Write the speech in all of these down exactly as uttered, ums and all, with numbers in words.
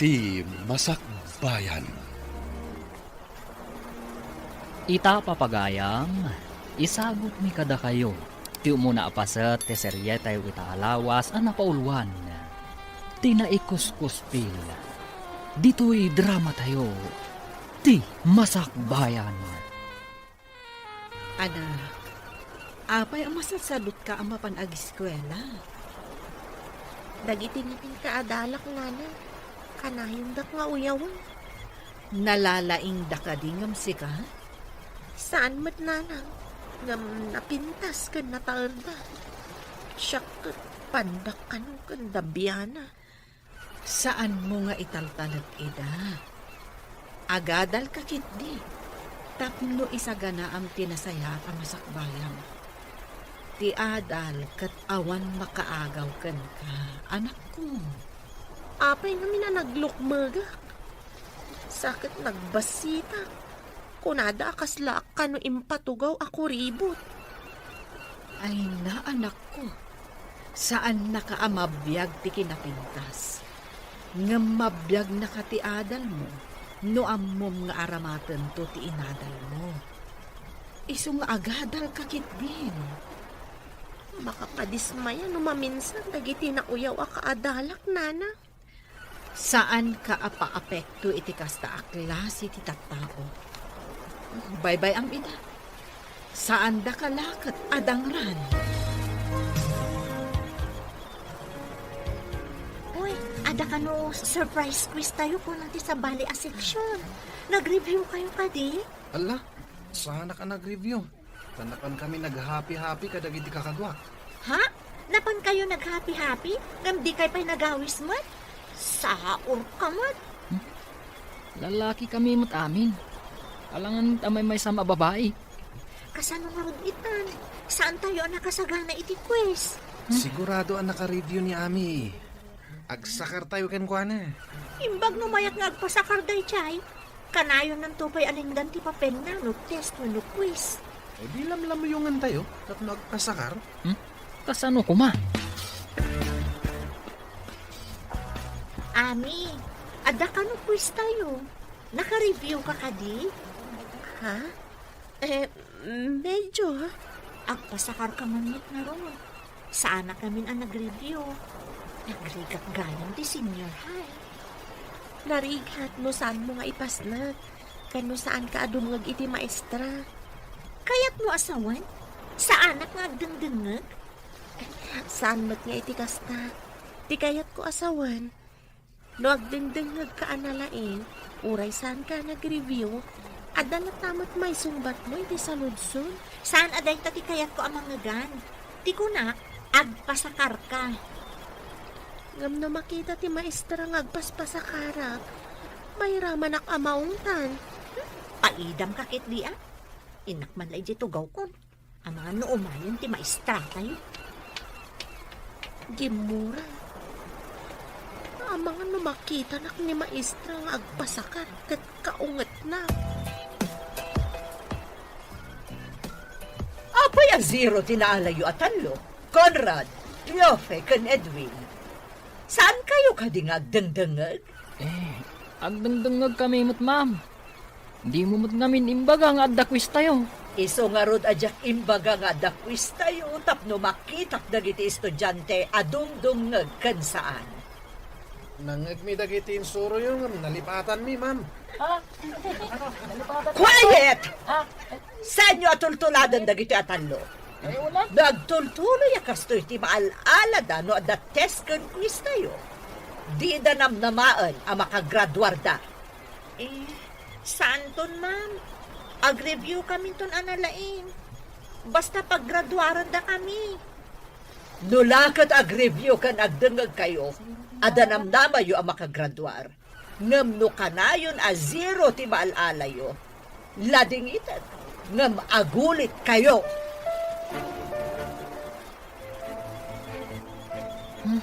Ti Masakbayan. Ita, papagayam, isagutmi kadakayo ti umuna a paset ti serietayo ita a lawas a napauluan, Ti Naikuskuspil. Ditoy dramatayo, Ti Masakbayan. Anak, apay a masasalutka a mapan agiskuela? Dagiti nagin-, kaadalak, nana, kanayondak nga uyawen. Nalalaingda kadi ngem sika? Saan met, nana, ngem napintas ken nataerda. Siak ket pandak kano ken dabiana. Saanmo nga italtalek ida. Agadalka ketdi tapno isaganaam ti nasayaat a masakbayam. Ti adal ket awan makaagaw kenka, anakko. Apay ngamin a naglukmegak? Sa ket nagbasitak. Kunada a kaslaak kano impatugaw a kuribot. Ay na, anakko. Saannaka a mabiag ti kinapintas. Ngem mabiagnaka ti adalmo no ammom nga aramatento ti inadalmo. Isu nga agadalka ketdin. Makapadismaya no maminsan dagiti nauyaw a kaadalak, nana. Saanka a paapekto iti kasta a klase ti tattao. Baybay-am ida. Saandaka la ket a dangran. Uy, adda kano surprise quiz tayo kuno ti sabali a section. Nag-review kayo kadi? Ala, saanak a nag-review. Ta napan kami naghapi-hapi kadagiti kakaduak. Ha? Napan kayo naghapi-hapi? Ngem dikay pay nagawis met? Saurka met. Hmm? Lalaki kami met amin. Alangan ta maymaysa a babai. Kasano ngarud itan? Saan tayo a nakasagana iti quiz? Hmm? Sigurado a naka-review ni Ami. Agsakar tayo kenkuana. Imbag no mayak nga agpasakar daydiay, kanayonnanto pay a lengdan ti papelna no test wenno quiz. O di lamlamuyongan tayo tapno agpasakar? Hmm? Kasano koma? Ami, adda kano quiz tayo? Naka-review ka kadi? Ha? Eh, medyo. Agpasakar ka man met ngarud. Saanak ngamin a nag-review. Nagrigat gayam ti senior high. Narigat no saanmo nga ipasnek, ken no saanka a dumngeg iti maestra. Kayatmo a sawen? Saanak nga agdengdengngeg? Saan met nga iti kasta. Ti kayatko a sawen, no agdengdengngegka a nalaing, uray saanka a nag-review, adda latta met maisungbatmo iti saludsod. Saan a dayta ti kayatko a mangngegan. Ti kunak, agpasakarka. Ngem no makita ti maestra nga agpaspasakarak, mairamanak a maungtan. Hmm, paidamka ketdi a. Innak man la idiay tugawkon. Amangan no umayen ti maestra tayo. Gimmura. Amangan no makitanak ni maestra nga agpasakar ket kaungetna. Apay a zero ti naalayo a tallo? Conrad, Profe, ken Edwin. Saan kayo kadi nga agdengdengngeg? Eh, agdengdengngeg kami met, ma'am. Dimo met ngamin imbaga nga adda quiz tayo. Isu ngarud a diak imbaga nga adda quiz tayo tapno makitak dagiti estudiante a dumdumngeg ken saan. Nangngegmi dagiti insuroyo ngem nalipatanmi, ma'am. Ah, ano? Nalipatanmi? Quiet! Ah, eh. Saanyo a tultuladen dagiti a tallo? Ay, wala. Nagtultuloy a kastoy ti maal-alada no adda test ken quiz tayo. Dida namnamaen a makagraduarda. Eh, saanton, ma'am? Ag-review kaminton a nalaing. Basta paggraduaranda kami. No la ket ag-review ken agdengngeg kayo, adda namnamayo a makagraduar. Ngem no kanayon a zero ti maal-alayo, ladingiten, ngem agulit kayo. Hmm,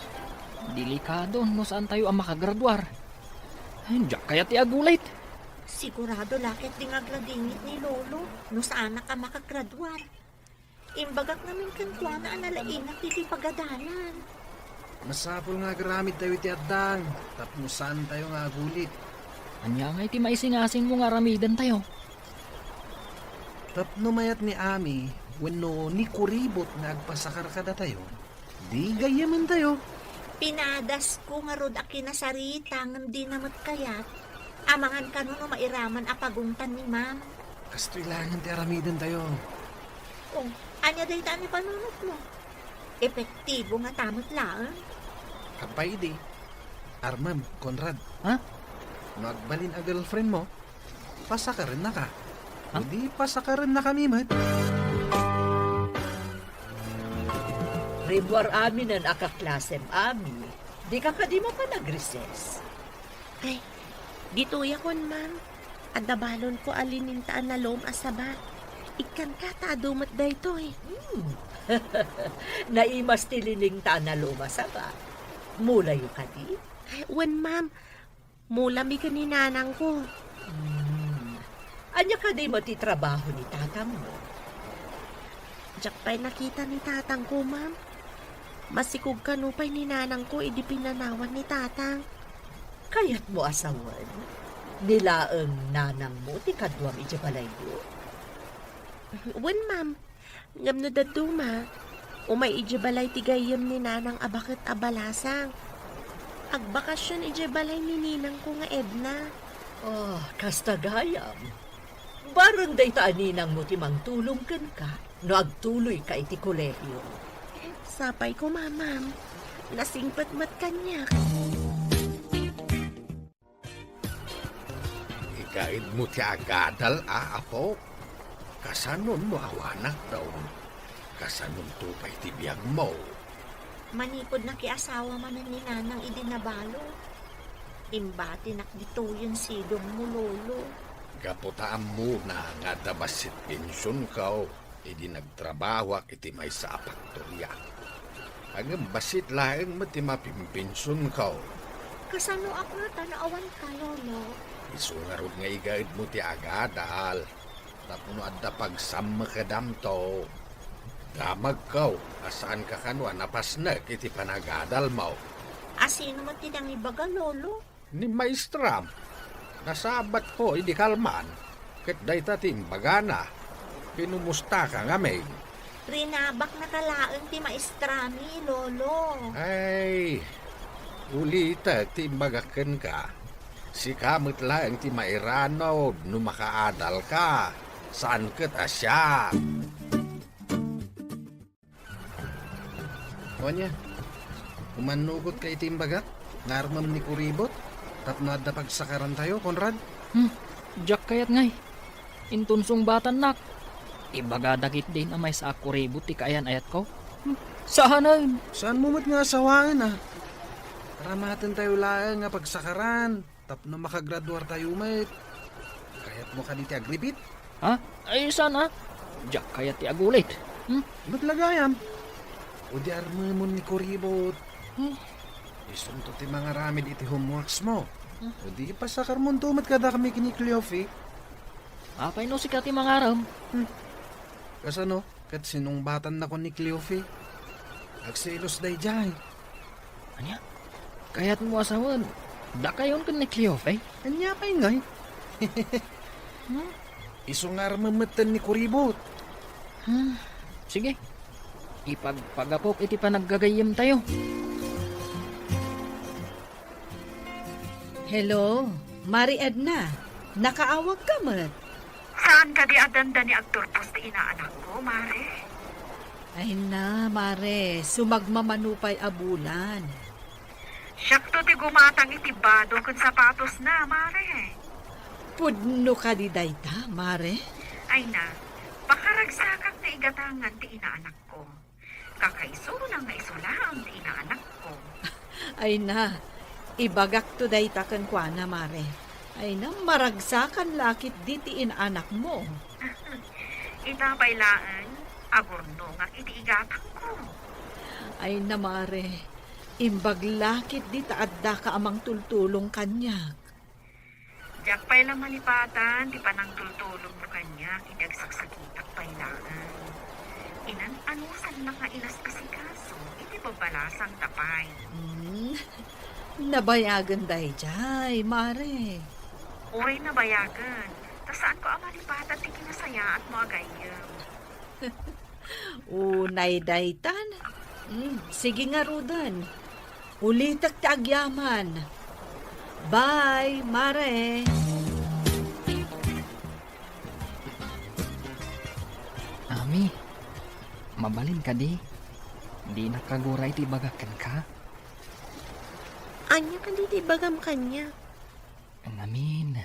delikado no saan tayo a makagraduar. Ay, diak kayat ti agulit. Sigurado la ketdi nga agladingit ni Lolo no saanak a makagraduar. Imbagak ngamin kenkuana a nalaingak ditoy pagadalan. Masapul nga agaramidtayo iti addang tapno saantayo nga agulit. Ania ngay ti maisingasingmo nga aramidentayo? Tapno mayat ni Ami wenno ni Kuribot nga agpasakar kadatayo, di gayyementayo. Pinadasko ngarud a kinasarita ngem dina met kayat. Amangan kano no mairaman a pagungtan ni Ma'am. Kastoy laengen ti aramidentayo. Oh, ania dayta a panunotmo? Epektibo ngata met laeng. Apay idi, armem, Conrad. Ha? No agbalin a girlfriendmo, pasakarennaka. Ha? Idi pasakarennakami met. Rimmuar aminen a kaklasem, Ami. Dika kadi mapan agrises? Ay, ditoyakon, ma'am. Adda balonko a lining ta analom a saba. Ikkanka ta adu met daytoy. Hmm. Naimas ti lining ta analom a saba. Mulayo kadi? Ay, wen, ma'am. Mulami ken ni nanangko. Hmm. Ania kadi met ti trabaho ni tatangmo? Diak pay nakita ni tatangko, ma'am. Masikog kano pay ni nanangko idi pinanawan ni tatang. Kayatmo a sawen ni laeng nanangmo ti kaduam idiay balayyo? Wen, ma'am. Ngem no dadduma, umay idiay balay ti gayyem ni nanang a baket a balasang. Agbakasion idiay balay ni ninangko nga Edna. Ah, kasta gayam. Bareng dayta a ninangmo ti mangtulong kenka no agtuloyka iti kolehio. Sapay koma, ma'am. Nasingpet met kaniak. Igaedmo ti agadal a, apo. Kasanonmo awanak, daw? Kasanonto pay ti biagmo? Manipud nakiasawa manen ni nanang idi nabalo. Imbatinak ditoyen sidongmo, lolo. Gapu ta ammona nga adda bassit pensionko idi nagtrabahoak iti maysa a faktoria. Ngem bassit laeng met ti mapimpensionko. Kasanoak ngata no awanka, lolo? Isu ngarud nga igaedmo ti agadal. Tapno adda pagsammekedamto. Damagko a saanka kano a napasnek iti panagadalmo. A sino met ti nangibaga, lolo? Ni maestram. Nasabatko idi kalman, ket dayta ti imbagana. Kinumustaka ngamin. Rinabaknaka laeng ti maestrami, lolo. Ay, ulitek ti imbagak kenka. Sika met laeng ti mairanod no makaadalka. Saan ket a siak. O ania, umannugotka iti imbagak nga armem ni Kuribot tapno adda pagsakarantayo, Conrad? Hmm, diak kayat ngay. Inton sungbatannak, ibaga dagiti a maysa a Kuribot ti kaayan-ayatko. Hmm, saanen. Saanmo met nga asawaen, a? Aramatentayo laeng nga pagsakaran. Tapno makagraduartayo met. Kayatmo kadi ti agripit? Ha? Ay, saan a? Diak kayat ti agulit. Hmm? Met la gayam. O di armemon ni Kuribot. Hmm? Isunto ti mangaramid iti homeworks mo. Hmm? O di pasakarmonto met kadakami ken ni Cleofe. Apay no sika ti mangaram? Hmm. Kasano? Ket sinungbatannakon ni Cleofe. Agselos daydiay. Ania? Kayatmo a sawen, dakayon ken ni Cleofe? Ania pay ngay? Hmm? Isu nga armem metten ni Kuribot. Hmm. Sige. Ipagpagapok iti panaggagayyemtayo. Hello, Mari Edna. Nakaawagka met? Saan kadi a dandani agturpos ti inaanakko, Mare? Ay na, Mare, sumagmamano pay a bulan. Siakto ti gumatang iti bado ken sapatosna, Mare. Pudno kadi dayta, Mare? Ay na, pakaragsakak nga igatangan ti inaanakko. Kakaisuna nga isu laeng ti inaanakko. Ay na, ibagakto dayta kenkuana, Mare. Ay na, maragsakan la ketdi ti inaanakmo. Ita pay laeng, agurnongak iti igatangko. Ay na, Mare, imbag la ketdi ta addaka a mangtultulong kaniak. Diak pay la malipatan ti panangtultulongmo kaniak idi agsaksakitak pay laeng. Inan-anusannak nga inaspasikaso iti Balasang ta pay. Hmm, nabayagen daydiay, Mare. Uray nabayagen, ta saanko a malipatan ti kinasayaatmo a gayyem. Unay daytan. Hmm, sige ngaruden. Ulitek ti agyaman. Bye, Mare. Ami, mabalin kadi? Dinak kagura iti ibagak kenka. Ania kadi ti ibagam kaniak? Ngamin,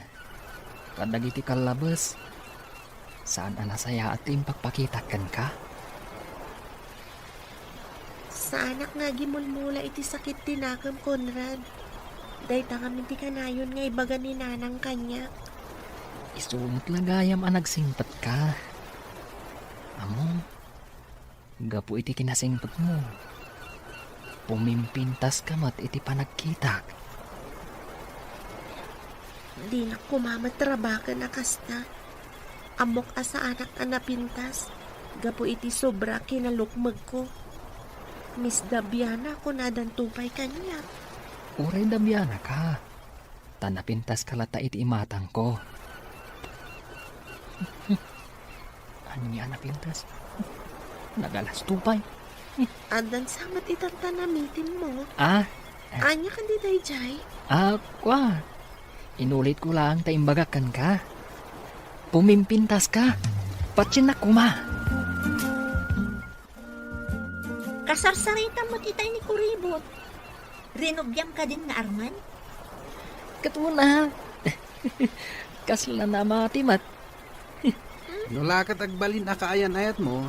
kadagiti kallabes, saan a nasayaat ti impakpakitak kenka? Saanak nga agimulmula iti sakit ti nakem, Conrad. Dayta ngamin ti kanayon nga ibaga ni Nanang kaniak. Isu met la gayam a nagsingpetka. Ammom, gapu iti kinasingpetmo, pumimpintaska met iti panagkitak. Dinak koma met rabaken a kasta. Ammok a saanak a napintas gapu iti sobra a kinalukmegko. Miss Dabiana, kunadanto pay kaniak. Uray Dabianaka, ta napintaska latta iti imatangko. Ania a napintas? Nagalasto pay. Addan sa met itan ta namitimmo. Ah? Ania kadi daydiay? Ah, kua. Inulitko laeng ta imbagak kenka. Pumimpintaska. Patiennak koma. Kasarsaritam met itay ni Kuribot. Rinugiam kadin nga Arman? Ket una. Kasla namati met. No la ket agbalin a kaayan-ayatmo,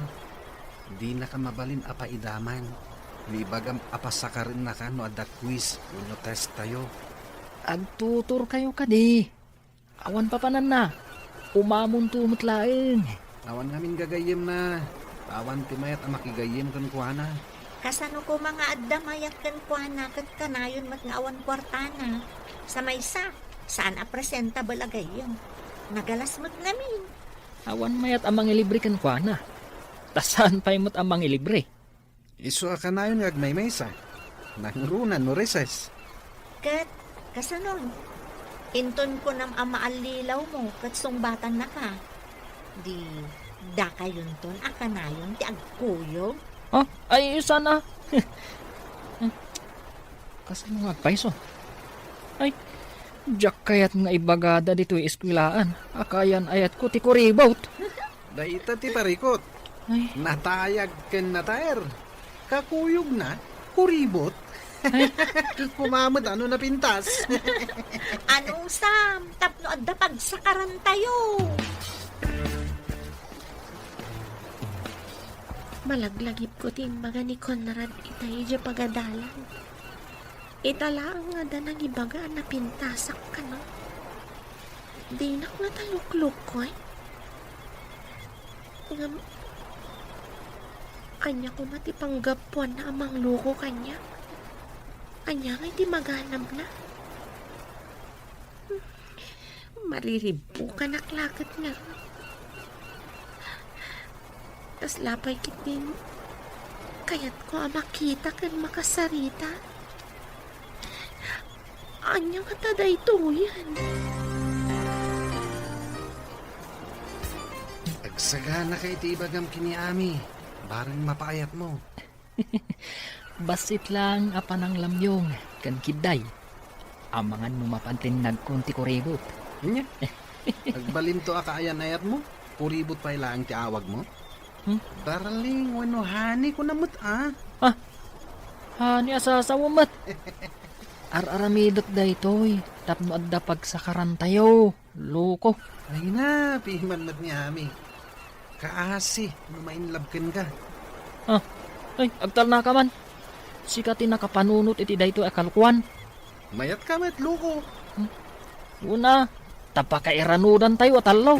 dinaka mabalin a paidaman no ibagam a pasakarennaka no adda quiz wenno testayo. Agtuturkayo kadi. Awan papananna. Umamonto met laeng. Awan ngamin gagayyemna. Awan ti mayat a makigayyem kenkuana. Kasano koma nga adda mayat kenkuana ket kanayon met nga awan kuartana? Sa maysa, saan a presentable a gayyem. Nagalas met ngamin. Awan mayat a mangilibre kenkuana. Ta saan pay met a mangilibre. Isu a kanayon nga agmaymaysa, nangruna no recess. Ket, kasanon? Inton kunam a maallilawmo ket sungbatannaka, di dakayonton a kanayon ti agkuyog? Ah, ay, sana. Kasano nga agpayso? Ay, diak kayat nga ibagada ditoy eskwelaan a kaayan-ayatko ti kuribot. Dayta ti parikot. Ay. Natayag ken nataer. Kakuyogna, kuribot. Ay. Kumamet ano napintas. Anusam, tapno adda pagsakarantayo. Malaglagipko ti imbaga ni Conrad itay idiay pagadalan. Ita laeng nga adda nangibaga a napintasak kano. Dinak ngata luklukon. Ngem, ania koma ti panggapuanna a mangluko kaniak? Ania ngay ti maganabna? Mariribbukanak la ket ngarud. Kasla pay ketdin kayatko a makita ken makasarita. Ania ngata daytoyen? Agsaganaka iti ibagam ken ni Ami, bareng mapaayatmo. Bassit laeng a pananglamyong ken kidday. Amangan no mapan ti nagkon ti kuribot. Ania? Agbalinto a kaayan-ayatmo? Kuribot pay laeng ti awagmo? Hmm? Darling wenno honey, kuna met a. Ah, honey a sasawen met. Ar-aramidek daytoy tapno adda pagsakarantayo. Loko. Ay na, piman met ni Ami. Kaasi no ma-inlove kenka. Ah, ay, agtalnaka man. Sika ti nakapanunot iti daytoy a kalokoan. Mayatka met, loko. Hmm. Una, ta pakairanudantayo a tallo.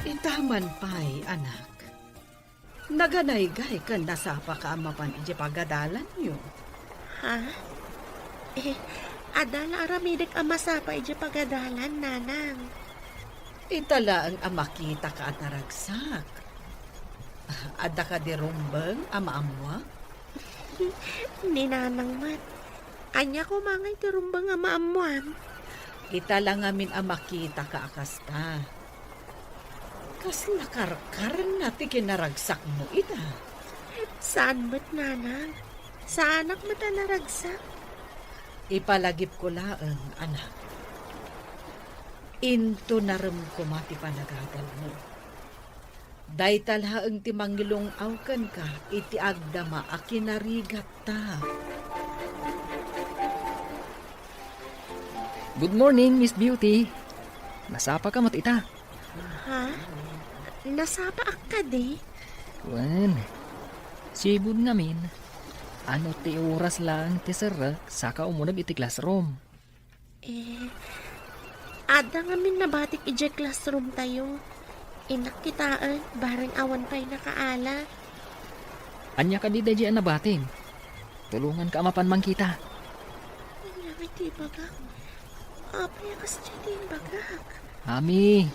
Ita man pay, anak. Naganaygay ken nasapaka a mapan idiay pagadalanyo. Ha? Eh, adda la aramidek a masapa idiay pagadalan, Nanang. Ita laeng a makitaka a naragsak. Adda kadi rumbeng a maammoak? Ni nanang met. Ania koma ngay ti rumbeng a maammoam? Ita la ngamin a makitaka a kasta. Kasla karkarna ti kinaragsakmo ita. Saan met, nanang. Saanak met a naragsak. Ipalagipko laeng, anak. Intonarem koma ti panagadalmo. Dayta laeng ti mangilung-aw kenka iti agdama a kinarigatta. Good morning, Miss Beauty. Nasapa ka met ita? Ha? Nasapaak kadi? Wen, sibud ngamin. Ano ti oras laeng ti serrek, saka umuneg iti classroom? Eh, adda ngamin nabatik idiay classroom tayo. Innak kitaen, bareng awan pay nakaala. Ania kadi daydiay a nabatim? Tulonganka a mapan mangkita. Ania ngay ti ibagak? Apay a kasdiay ti imbagak? Ami,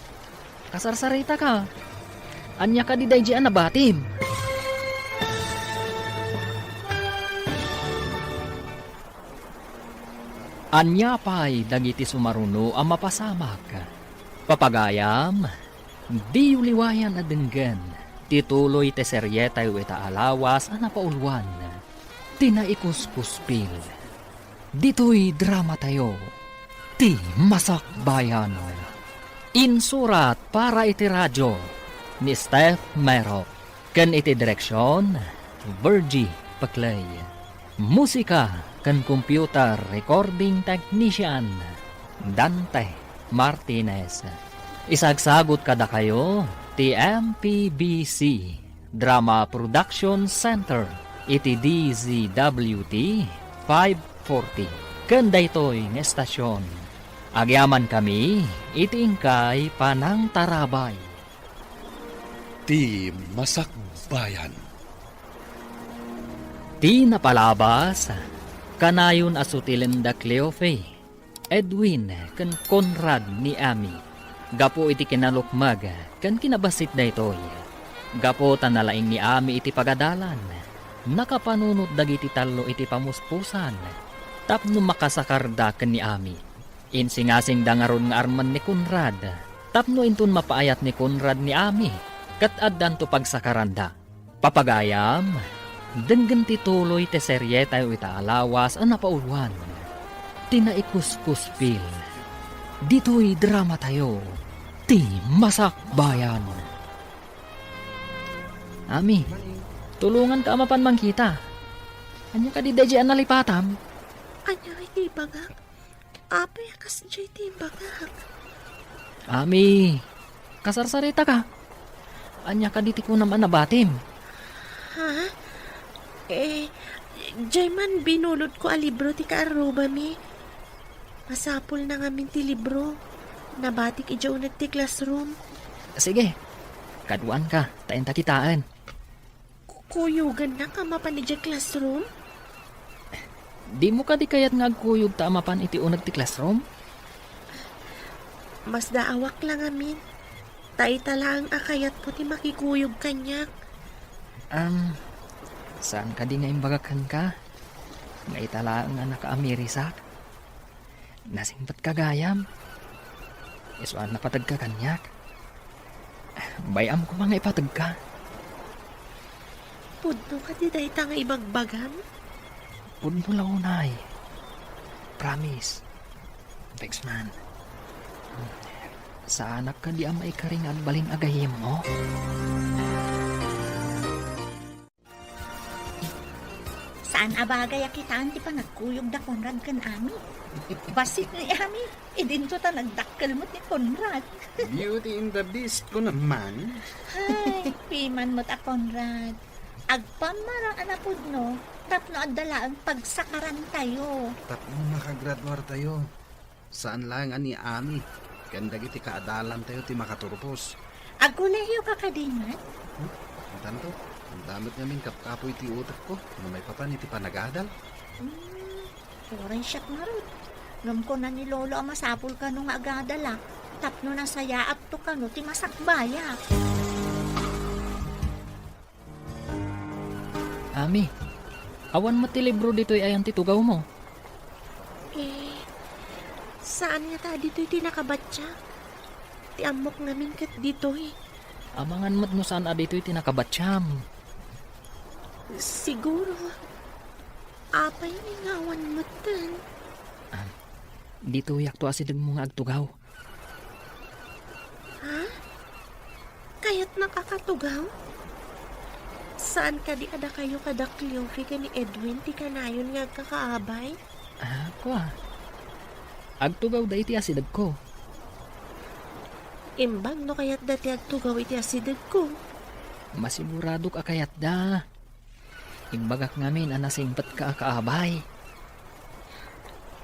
kasarsaritaka. Ania kadi daydiay a nabatim? Ania pay dagiti sumaruno a mapasamak? Papagayam, diyo liwayan a denggen ti tuloy ti serietayo ita a lawas a napauluan, ti Naikuskuspil. Ditoy dramatayo, ti Masakbayan. Insurat para iti radio ni Steph Mero. Ken iti direksion, Virgie Paclay. Musika ken computer recording technician, Dante Martinez. Isagsagut kadakayo ti M P B C Drama Production Center iti D Z W T five forty. Ken daytoy nga estasyon, agyamankami iti inkay panangtarabay. Ti Masakbayan. Ti napalabas, kanayon a sutilen da Cleofe, Edwin, ken Conrad ni Ami. Gapu iti kinalukmeg ken kinabassit daytoy. Gapu ta nalaing ni Ami iti pagadalan, nakapanunot dagiti tallo iti pamuspusan tapno makasakarda ken ni Ami. Insingasingda ngarud nga armen ni Conrad tapno inton mapaayat ni Conrad ni Ami ket addanto pagsakaranda. Papagayam, denggen ti tuloy ti serietayo ita a lawas a napauluan, ti Naikuskuspil. Ditoy dramatayo, ti Masakbayan. Ami, tulonganka a mapan mangkita. Ania kadi daydiay a nalipatam? Ania iti ibagak? Apay a kasdiay ti imbagak? Ami, kasarsaritaka. Ania kadi ti kunam a nabatim? Ha? Eh, diay man binulotko a libro ti kaarrubami. Masapulna ngamin ti libro. Nabatik idiay uneg ti classroom. Sige, kaduanka, ta inta kitaen. Ku-, kuyogannak a mapan idiay classroom? Dimo kadi kayat nga agkuyogta a mapan iti uneg ti classroom? Masdaawak la ngamin. Ta ita laeng a kayatko ti makikuyog kaniak. Am, saan kadi nga imbagak kenka nga ita laeng a nakaamirisak? Nasingpetka gayam. Isu a napateg ka kaniak. Bay-am koma nga ipateg ka. Pudno kadi dayta nga ibagbagam? Pudno la unay. Promise. Vex man. Saanak kadi a maikari nga agbalin a gayyemmo? Saan a bagay a kitaen ti panagkuyog da Conrad ken Ami. Bassit ni Ami, idinto ta nagdakkel met ni Conrad. Beauty and the Beast ko naman. Ay, piman met a Conrad. Agpammarang a napudno, tapno adda laeng pagsakarantayo. Tapno makagraduartayo. Saan laeng a ni Ami ken dagiti kaadalantayo ti makaturpos. Agkolehiyo ka kadi met? Hmm? Intanto, adda met ngamin kapkapoy ti utekko no maipapan iti panagadal. Hmm, uray siak ngarud. Ngem kuna ni Lolo a masapul kano nga agadalak tapno nasayaatto kano ti masakbayak. Ami, awan met ti libro ditoy ayan ti tugawmo? Eh, saan ngata a ditoy ti nakabatyak? Ti ammok ngamin ket ditoy. Amangan met no saan a ditoy ti nakabatyam. Siguro. Apay nga awan metten? Ah, ditoyakto a sidegmo nga agtugaw. Ha? Kayatnak a katugaw? Saan kadi a dakayo kada Cleofe ken ni Edwin ti kanayon nga agkakaabay? Ah, kua. Agtugawda iti asidegko. Imbag no kayatda ti agtugaw iti asidegko. Masiguradok a kayatda. Imbagak ngamin a nasingpetka a kaabay.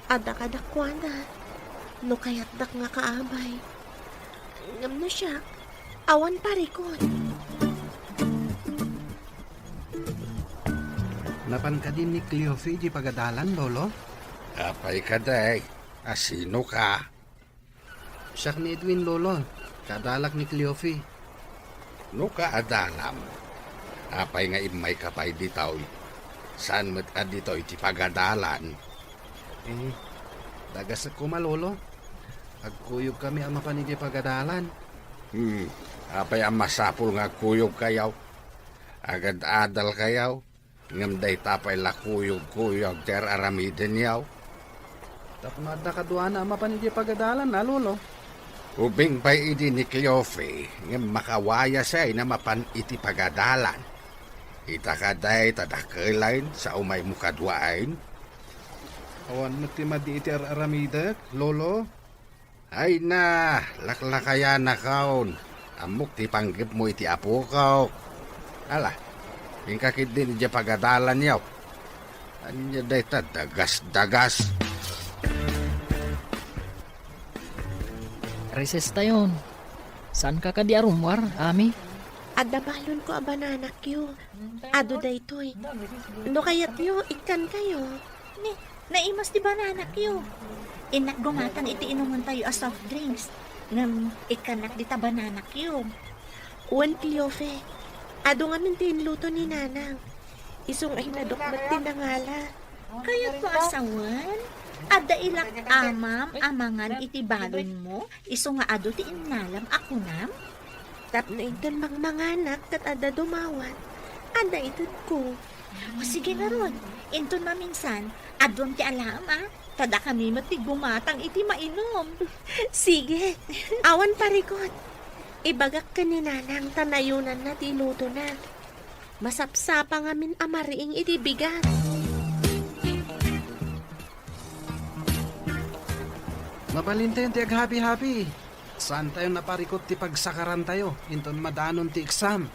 Adda kadakuada, no kayatdak nga kaabay. Ngem no siak, awan parikut. Napan kadi ni Cleofe idiay pagadalan, Lolo? Apay kadi? A sinoka? Siak ni Edwin, Lolo. Kaadalak ni Cleofe. No kaadalam, apay nga immayka pay ditoy? Saan met a ditoy ti pagadalan? Eh, dagasek koma, Lolo. Agkuyogkami a mapan idiay pagadalan. Hmm, apay a masapul nga agkuyogkayo? Agad-adalkayo? Ngem dayta pay la kuyog-kuyog ti ar-aramidenyo. Tapno adda kaduana a mapan idiay pagadalan a, Lolo. Ubing pay idi ni Cleofe, ngem makawayasay a mapan iti pagadalan. Ita kadi ta dakelayn sa umaymo kaduain? Awan met ti madi iti ar-aramidek, Lolo. Ay na, laklakayanakon. Ammok ti panggepmo iti apokok. Ala, inka ketdin idiay pagadalanyo. Ania dayta dagas-dagas? Recess tayon. Saanka kadi a rummuar, Ami? Adda balonko a bananakyo. Adu daytoy. No kayatyo, ikkankayo. Ni, naimas ti bananakyo. Innak gumatang iti inumentayo a soft drinks. Ngem ikkannak dita bananakyo. Wen, Cleofe, adu ngamin ti inluto ni Nanang. Isu nga inadok met ti nangala. Kayatmo a sawen? Adda ilak amam a mangan iti balonmo, isu nga adu ti innalam a kunam? Tapno inton mangmanganak ket adda dumawat, adda itedko. O, sige ngarud, inton maminsan, aduam ti alaem, a, ta dakami met ti gumatang iti mainum. Sige, awan parikut. Ibagak ken ni Nanang ta nayonanna ti ilutona. Masapsapa ngamin a mariing iti bigat. Mabalintayon ti aghapi-hapi. Saantayon a parikut ti pagsakarantayo inton madanon ti eksam.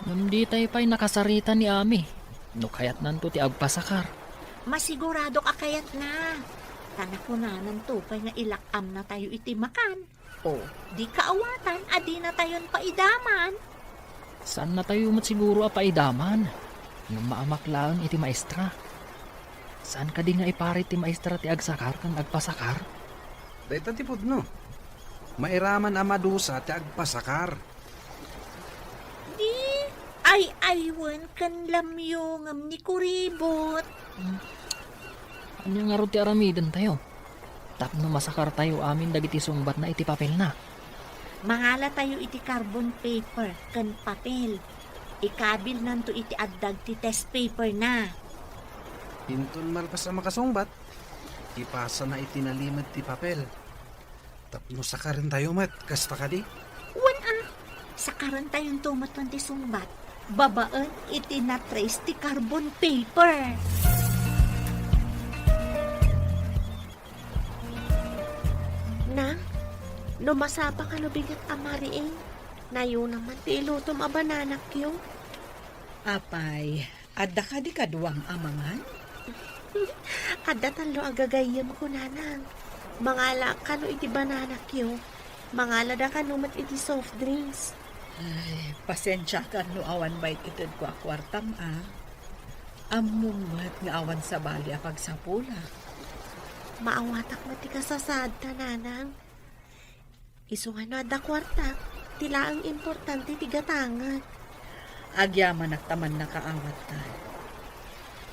Ngem ditay pay nakasarita ni Ami no kayatnanto ti agpasakar. Masiguradok a kayatna. Ta nakunananto pay nga ilak-amnatayo iti makan. O, di kaawatan a dinatayon paidaman. Saannatayo met siguro a paidaman. Ngem maamak laeng iti maestra. Saan kadi nga iparit ti maestra ti agsakar ken agpasakar? Dayta ti pudno. Mairaman a madusa ti agpasakar. Di, ay-aywen ken lamyongem ni kuribot. Hmm. Ania ngarud ti aramidentayo? Tapno masakartayo amin dagiti sungbatna iti papelna. Mangalatayo iti carbon paper ken papel. Ikabilnanto iti addag ti test paperna. Inton malpas a makasungbat, ipasana iti nalimed ti papel. Tapno sakarentayo met, kasta kadi? Wen a, sakarentayonto met wen ti sungbat babaen iti na-trace ti carbon paper. Nang, no masapa kano bigat a mariing, nayona man ti ilutom a bananakyo. Apay, adda kadi kaduam a mangan? Adda tallo a gagayyemko, Nanang. Mangalaak kano iti bananakyo. Mangalada kano met iti soft drinks. Ay, pasensiakan no awan baybay itedko a kuartam, a. Ammom met nga awan sabali a pagsapulak. Maawatak met ti kasasaadta, Nanang. Isu nga no adda kuartak, ti laeng importante ti gatangen. Agyamanak ta mannakaawattan.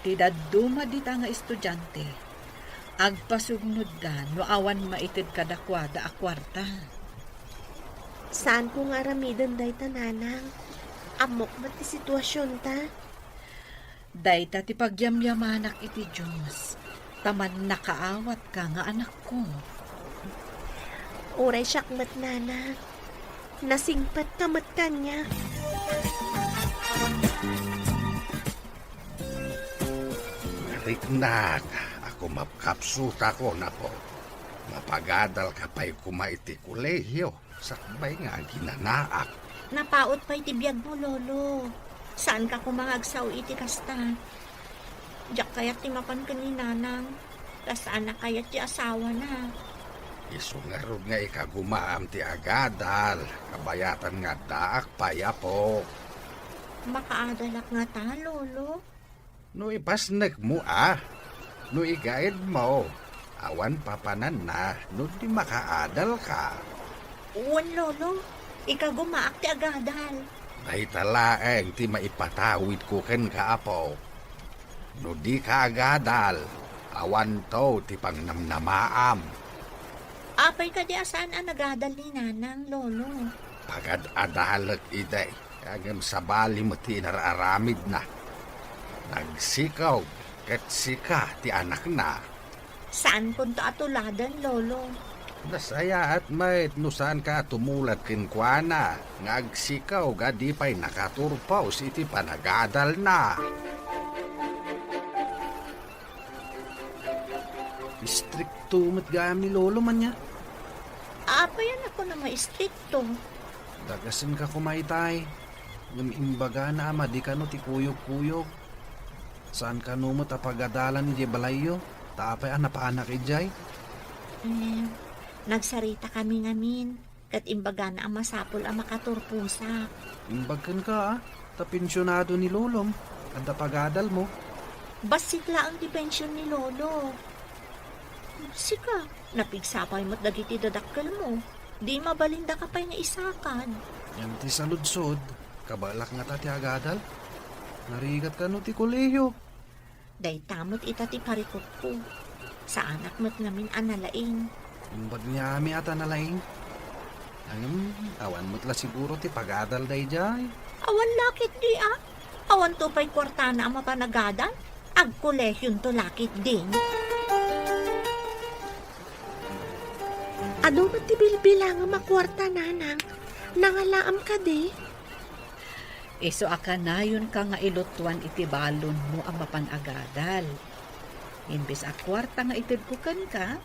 Ti dadduma dita nga estudiante, agpasugnodda no awan maited kadakuada a kuarta. Saanko nga aramiden dayta, nanang. Ammok met ti situasionta. Dayta ti pagyamyamanak iti Dios, ta mannakaawatka nga anakko. Uray siak met, nanang. Nasingpetka met kaniak. Nariknak a kumapkapsutakon, apo. Mapagadalka pay koma iti kolehio sakbay nga aginanaak. Napaut pay ti biagmo, Lolo. Saanka koma nga agsao iti kasta. Diak kayat ti mapan ken ni Nanang. Ta saan a kayat ti asawana. Isu ngarud nga ikagumaam ti agadal, kabayatan nga addaak pay, apo. Makaadalak ngata, Lolo? No ipasnekmo a, no igaedmo, awan papananna no di makaadalka. Wen, Lolo, ikagumaak ti agadal. Dayta laeng ti maipatawidko kenka, apo. No dika agadal, awanto ti pangnamnamaam. Apay kadi a saan a nagadal ni Nanang, Lolo? Pagad-adalek idi, ngem sabali met ti inar-aramidna. Nagsikaw ket sika ti anakna. Saankonto a tuladen, Lolo. Nasayaat met no saanka a tumulad kenkuana nga agsikaw nga di pay nakaturpos iti panagadalna. Istrikto met gayam ni Lolo man nia. Apay a nakunam a istrikto? Dagasenka koma itay. Ngem imbagana a madi kano ti kuyogkuyog. Saan kano met a pagadalan idiay balayyo, ta apay a napaanak idiay? Eh, nagsaritakami ngamin, ket imbagana a masapul a makaturposak. Imbag kenka, a, ta pensionado ni lolom, adda pagadalmo. Bassit laeng ti pension ni lolo. Sika, napigsa pay met dagiti dadakkelmo. Di mabalindaka pay nga isakad. Ngem ti saludsod, kabaelak ngata ti agadal? Narigat kano ti kolehiyo? Dayta met ita ti parikutko. Saanak met ngamin a nalaing. Imbag ni Ami a ta nalaing. Ngem, awan met la siguro ti pagadal daydiay. Awan la ketdi a. Awanto pay kuartana a mapanagadal. Agkolehionto la ketdin. Adu met ti bilbilangem a kuarta, nanang. Nangalaam kadi? Isu a kanayonka nga ilutuan iti balonmo a mapan-agadal. Imbes a kuarta nga itedko kenka,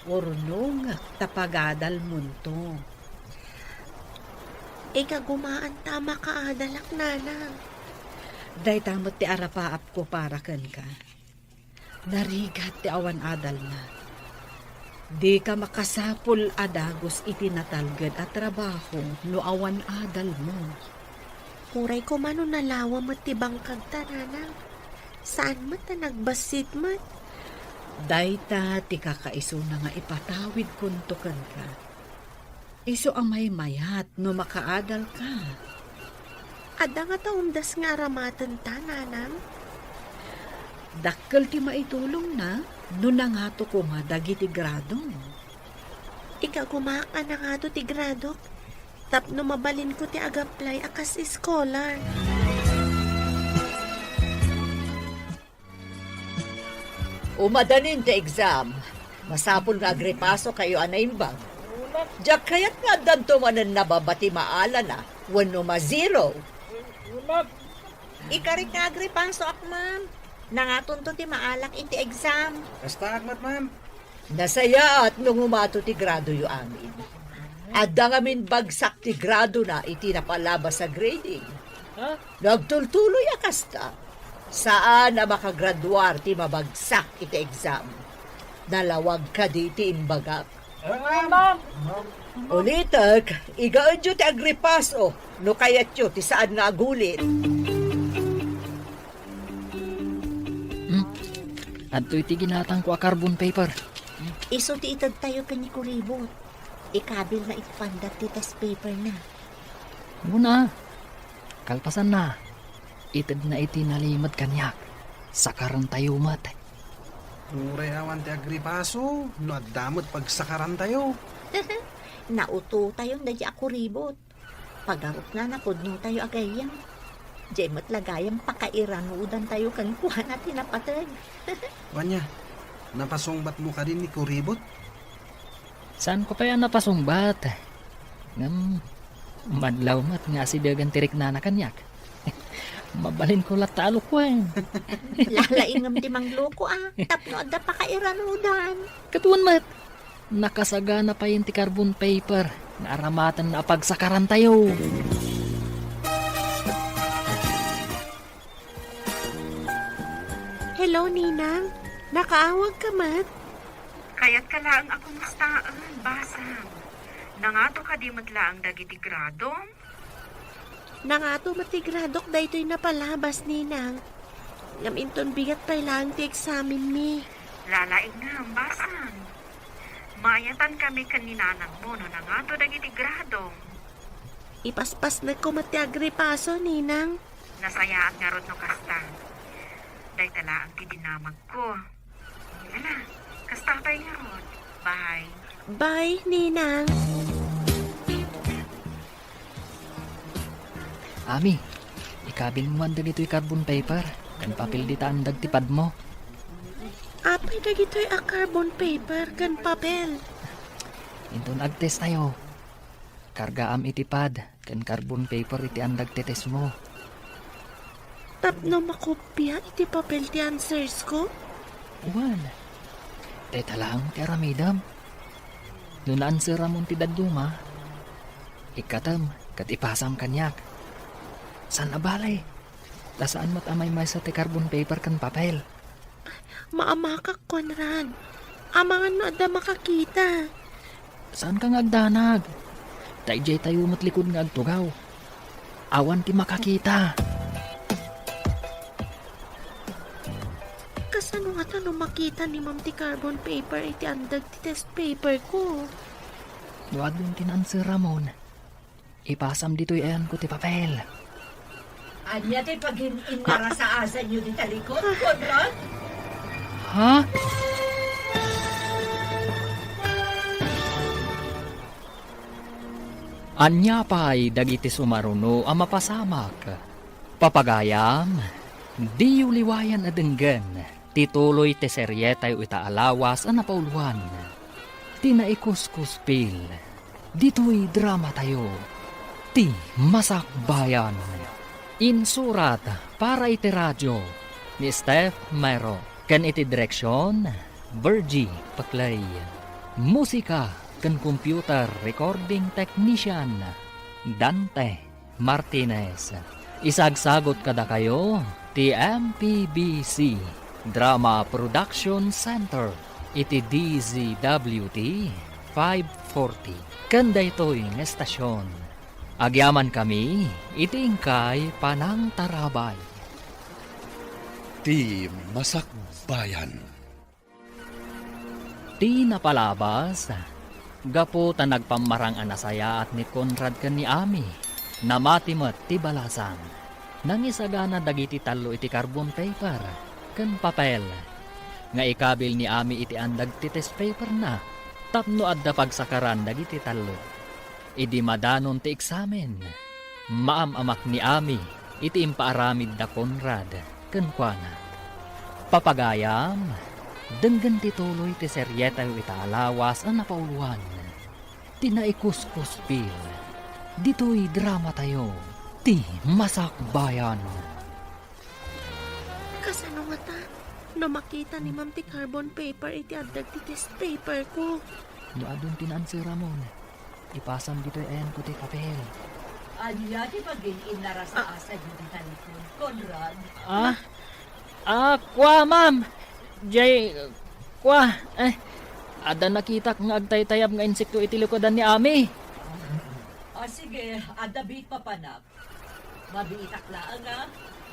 urnongek ta pagadalmonto. Ikagumaanta a makaadalak, nanang. Dayta met ti arapaapko para kenka. Narigat ti awan adalna. Dika makasapul a dagus iti natalged a trabaho no awan adalmo. Uray koma no nalawa met ti bangkagta, nanang. Saan met a nagbassit met? Dayta ti kakaisuna nga ipatawidkonto kenka. Isu a maymayat no makaadalka. Adda ngata umdas nga aramatenta, nanang? Dakkel ti maitulongna no nangato koma dagiti grado. Ikagumaak a nangato ti gradok tapno mabalinko ti agaplay a kas scholar. Umadanin ti exam. Masapul nga agripasokayo a naimbag. Diak kayat nga addanto manen nababa ti maalana wenno ma-zero. Ikarik nga agripasoak, ma'am. Nangatonto ti maalak iti exam. Kastaak met, ma'am. Nasayaat no ngumato ti gradoyo amin. Adda ngamin bagsak ti gradona iti napalabas a grading. Ha? No agtultuloy a kasta, saan a makagraduar ti mabagsak iti exam. Nalawag kadi ti imbagak. Ma'am! Ulitek, igaedyo ti agripaso no kayatyo ti saan nga agulit. Hmm? Adtoy ti ginatangko a carbon paper. Isu ti itedtayo ken ni Kuribot. Ikabilna iti pandat ti test paperna. Muna, kalpasanna, itedna iti nalimed kaniak. sakarantayo met. Uray awan ti agripaso, no adda met pagsakarantayo. Nautotayon daydi a kuribot. Pagarupna, napudnotayo a gayyem. Diay met la gayam pakairanudantayo kenkuana ti napateg. Ania, napasungbatmo kadi ni kuribot? Saanko pay a napasungbat. Ngem, madlaw met nga asidegen ti riknana kaniak. Mabalinko latta a lukuen. Lalaingem ti mangloko a, tapno adda pakairanudan. Ket wen met, nakasagana payen ti carbon paper nga aramatenna a pagsakarantayo. Hello, Ninang. Nakaawagka met? Kayatka laeng a kumustaen, Basang. Nangato kadi met laeng dagiti gradom? Nangato met ti gradok daytoy napalabas, Ninang. Ngem inton bigat pay laeng ti eksamenmi. Lalaingem, Basang. Maayatan kami ken ni nanangmo no nangato dagiti gradom. Ipaspasnekko met ti agripaso, Ninang. Nasayaat ngarud no kasta. Dayta laeng ti dinamagko. Ala, kasta pay ngarud. Bye. Bye, Ninang. Ami, ikabilmo man dagitoy carbon paper ken papel dita andagti padmo. Apay dagitoy a carbon paper ken papel? Inton agtestayo, kargaam iti pad ken carbon paper iti andagti testmo. Tapno makopia iti papel ti answers ko? Wen, dayta laeng ti aramidem. No naanseramon ti dadduma, ikkatem ket ipasam kaniak. Saan a bale, ta saan met a maymaysa ti carbon paper ken papel. Maamakak, Conrad. Amangan no adda makakita. Saanka nga agdanag. Ta idiay tayo met likud nga agtugaw. Awan ti makakita. Kasano ngata no makita ni Ma'am ti carbon paper iti andeg ti test paper ko? No adun ti naanseramon, ipasam ditoy ayanko ti papel. Ania ti pagin-innarasaasanyo dita likod, Conrad? Ha? Ania pay dagiti sumaruno a mapasamak? Papagayam, diyo liwayan a denggen ti tuloy ti serietayo ita a lawas a napauluan, ti Naikuskuspil. Ditoy dramatayo, ti Masakbayan. Insurat para iti radio ni Steph Mero ken iti direksion, Virgie Paclay. Musika ken computer recording technician, Dante Martinez. Isagsagot kadakayo ti M P B C Drama Production Center iti D Z W T five forty. Ken daytoy nga estasion, agyamankami iti inkay panangtarabay. Ti Masakbayan. Ti napalabas, gapu ta nagpammarang a nasayaat ni Conrad ken ni Ami, namati met ti balasang. Nangisagana dagiti tallo iti carbon paper ken papel nga ikabil ni Ami iti andeg ti test paperna tapno adda pagsakaran dagiti tallo. Idi madanon ti eksamen, maam-amak ni Ami iti impaaramid da Conrad kenkuana. Papagayam, denggen ti tuloy ti serietayo ita a lawas a napauluan, ti Naikuskuspil. Ditoy dramatayo, ti Masakbayan. Kasano ngata no makita ni Ma'am ti carbon paper iti andeg ti test paper ko? No adun ti naanseramon, ipasam ditoy ayanko ti papel. Ania ti pagin-innarasaasanyo dita likod, Conrad? Ah? Ah, kua, ma'am. Jay, kua, eh, adda nakitak nga agtaytayab nga insekto iti likudan ni Ami. Ah, sige, adda biit, papanak. Mabiitak laeng a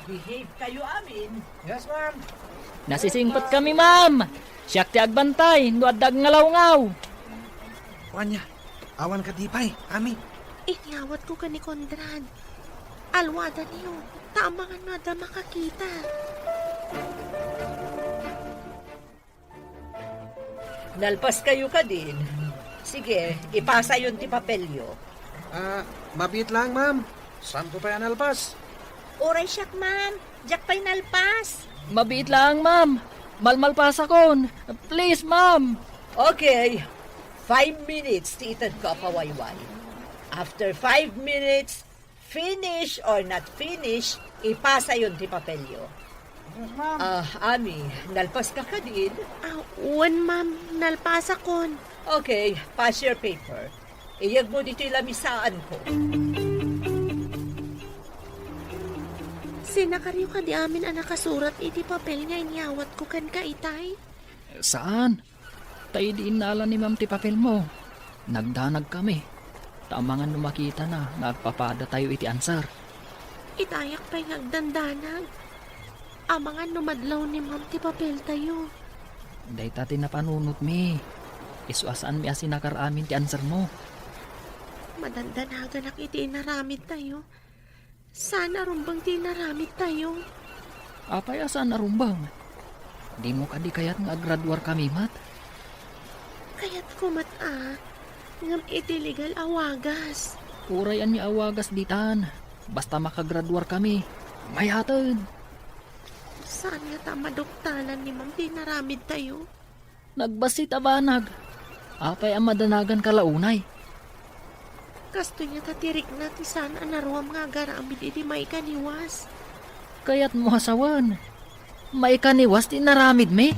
behave kayo amin. Yes, ma'am. Nasisingpet kami, ma'am. Siak ti agbantay no adda agngalawngaw. Ania, awan kadi pay, Ami? Inyawat ko ken ni Conrad. Alwadaniyo, ta amangan no adda makakita. Nalpaskayo kadin? Sige, ipasayon ti papelyo. Ah, mabiit lang, ma'am. Saanko pay a nalpas? Uray siak, ma'am. Diak pay nalpas. Mabiit lang, ma'am. Malmalpasakon. Please, ma'am. Okay. Five minutes ti itedko a pawayway. After five minutes, finish or not finish, ipasayon ti papelyo. Yes, ma'am. Ah, Ami, nalpaska kadin? Ah, wen, ma'am. Nalpasakon. Okay, pass your paper. Iyegmo ditoy lamisaanko. Sinakaryo kadi amin a nakasurat iti papel nga inyawatko kenka itay? Saan? Ta idi innala ni ma'am ti papelmo, nagdanagkami. Ta amangan no makitana nga agpapadatayo iti answer. Itayak pay nga agdandanag. Amangan no madlaw ni ma'am ti papeltayo. Dayta ti napanunotmi. Isu a saanmi a sinakar amin ti answermo. Madandanaganak iti inaramidtayo. Saan a rumbeng ti inaramidtayo. Apay a saan a rumbeng? Dimo kadi kayat nga aggraduar kami met? Kayatko met a, ngem iti legal a wagas. Uray ania a wagas ditan, basta makagraduar kami. Mayaten! Saan ngata a maduktalan ni ma'am ti inaramidtayo? Nagbassit a banag. Apay a madanaganka la unay? Kastoy ngata ti rikna ti saan a naruam nga agaramid idi maikaniwas. Kayatmo a sawen, maikaniwas ti inaramidmi?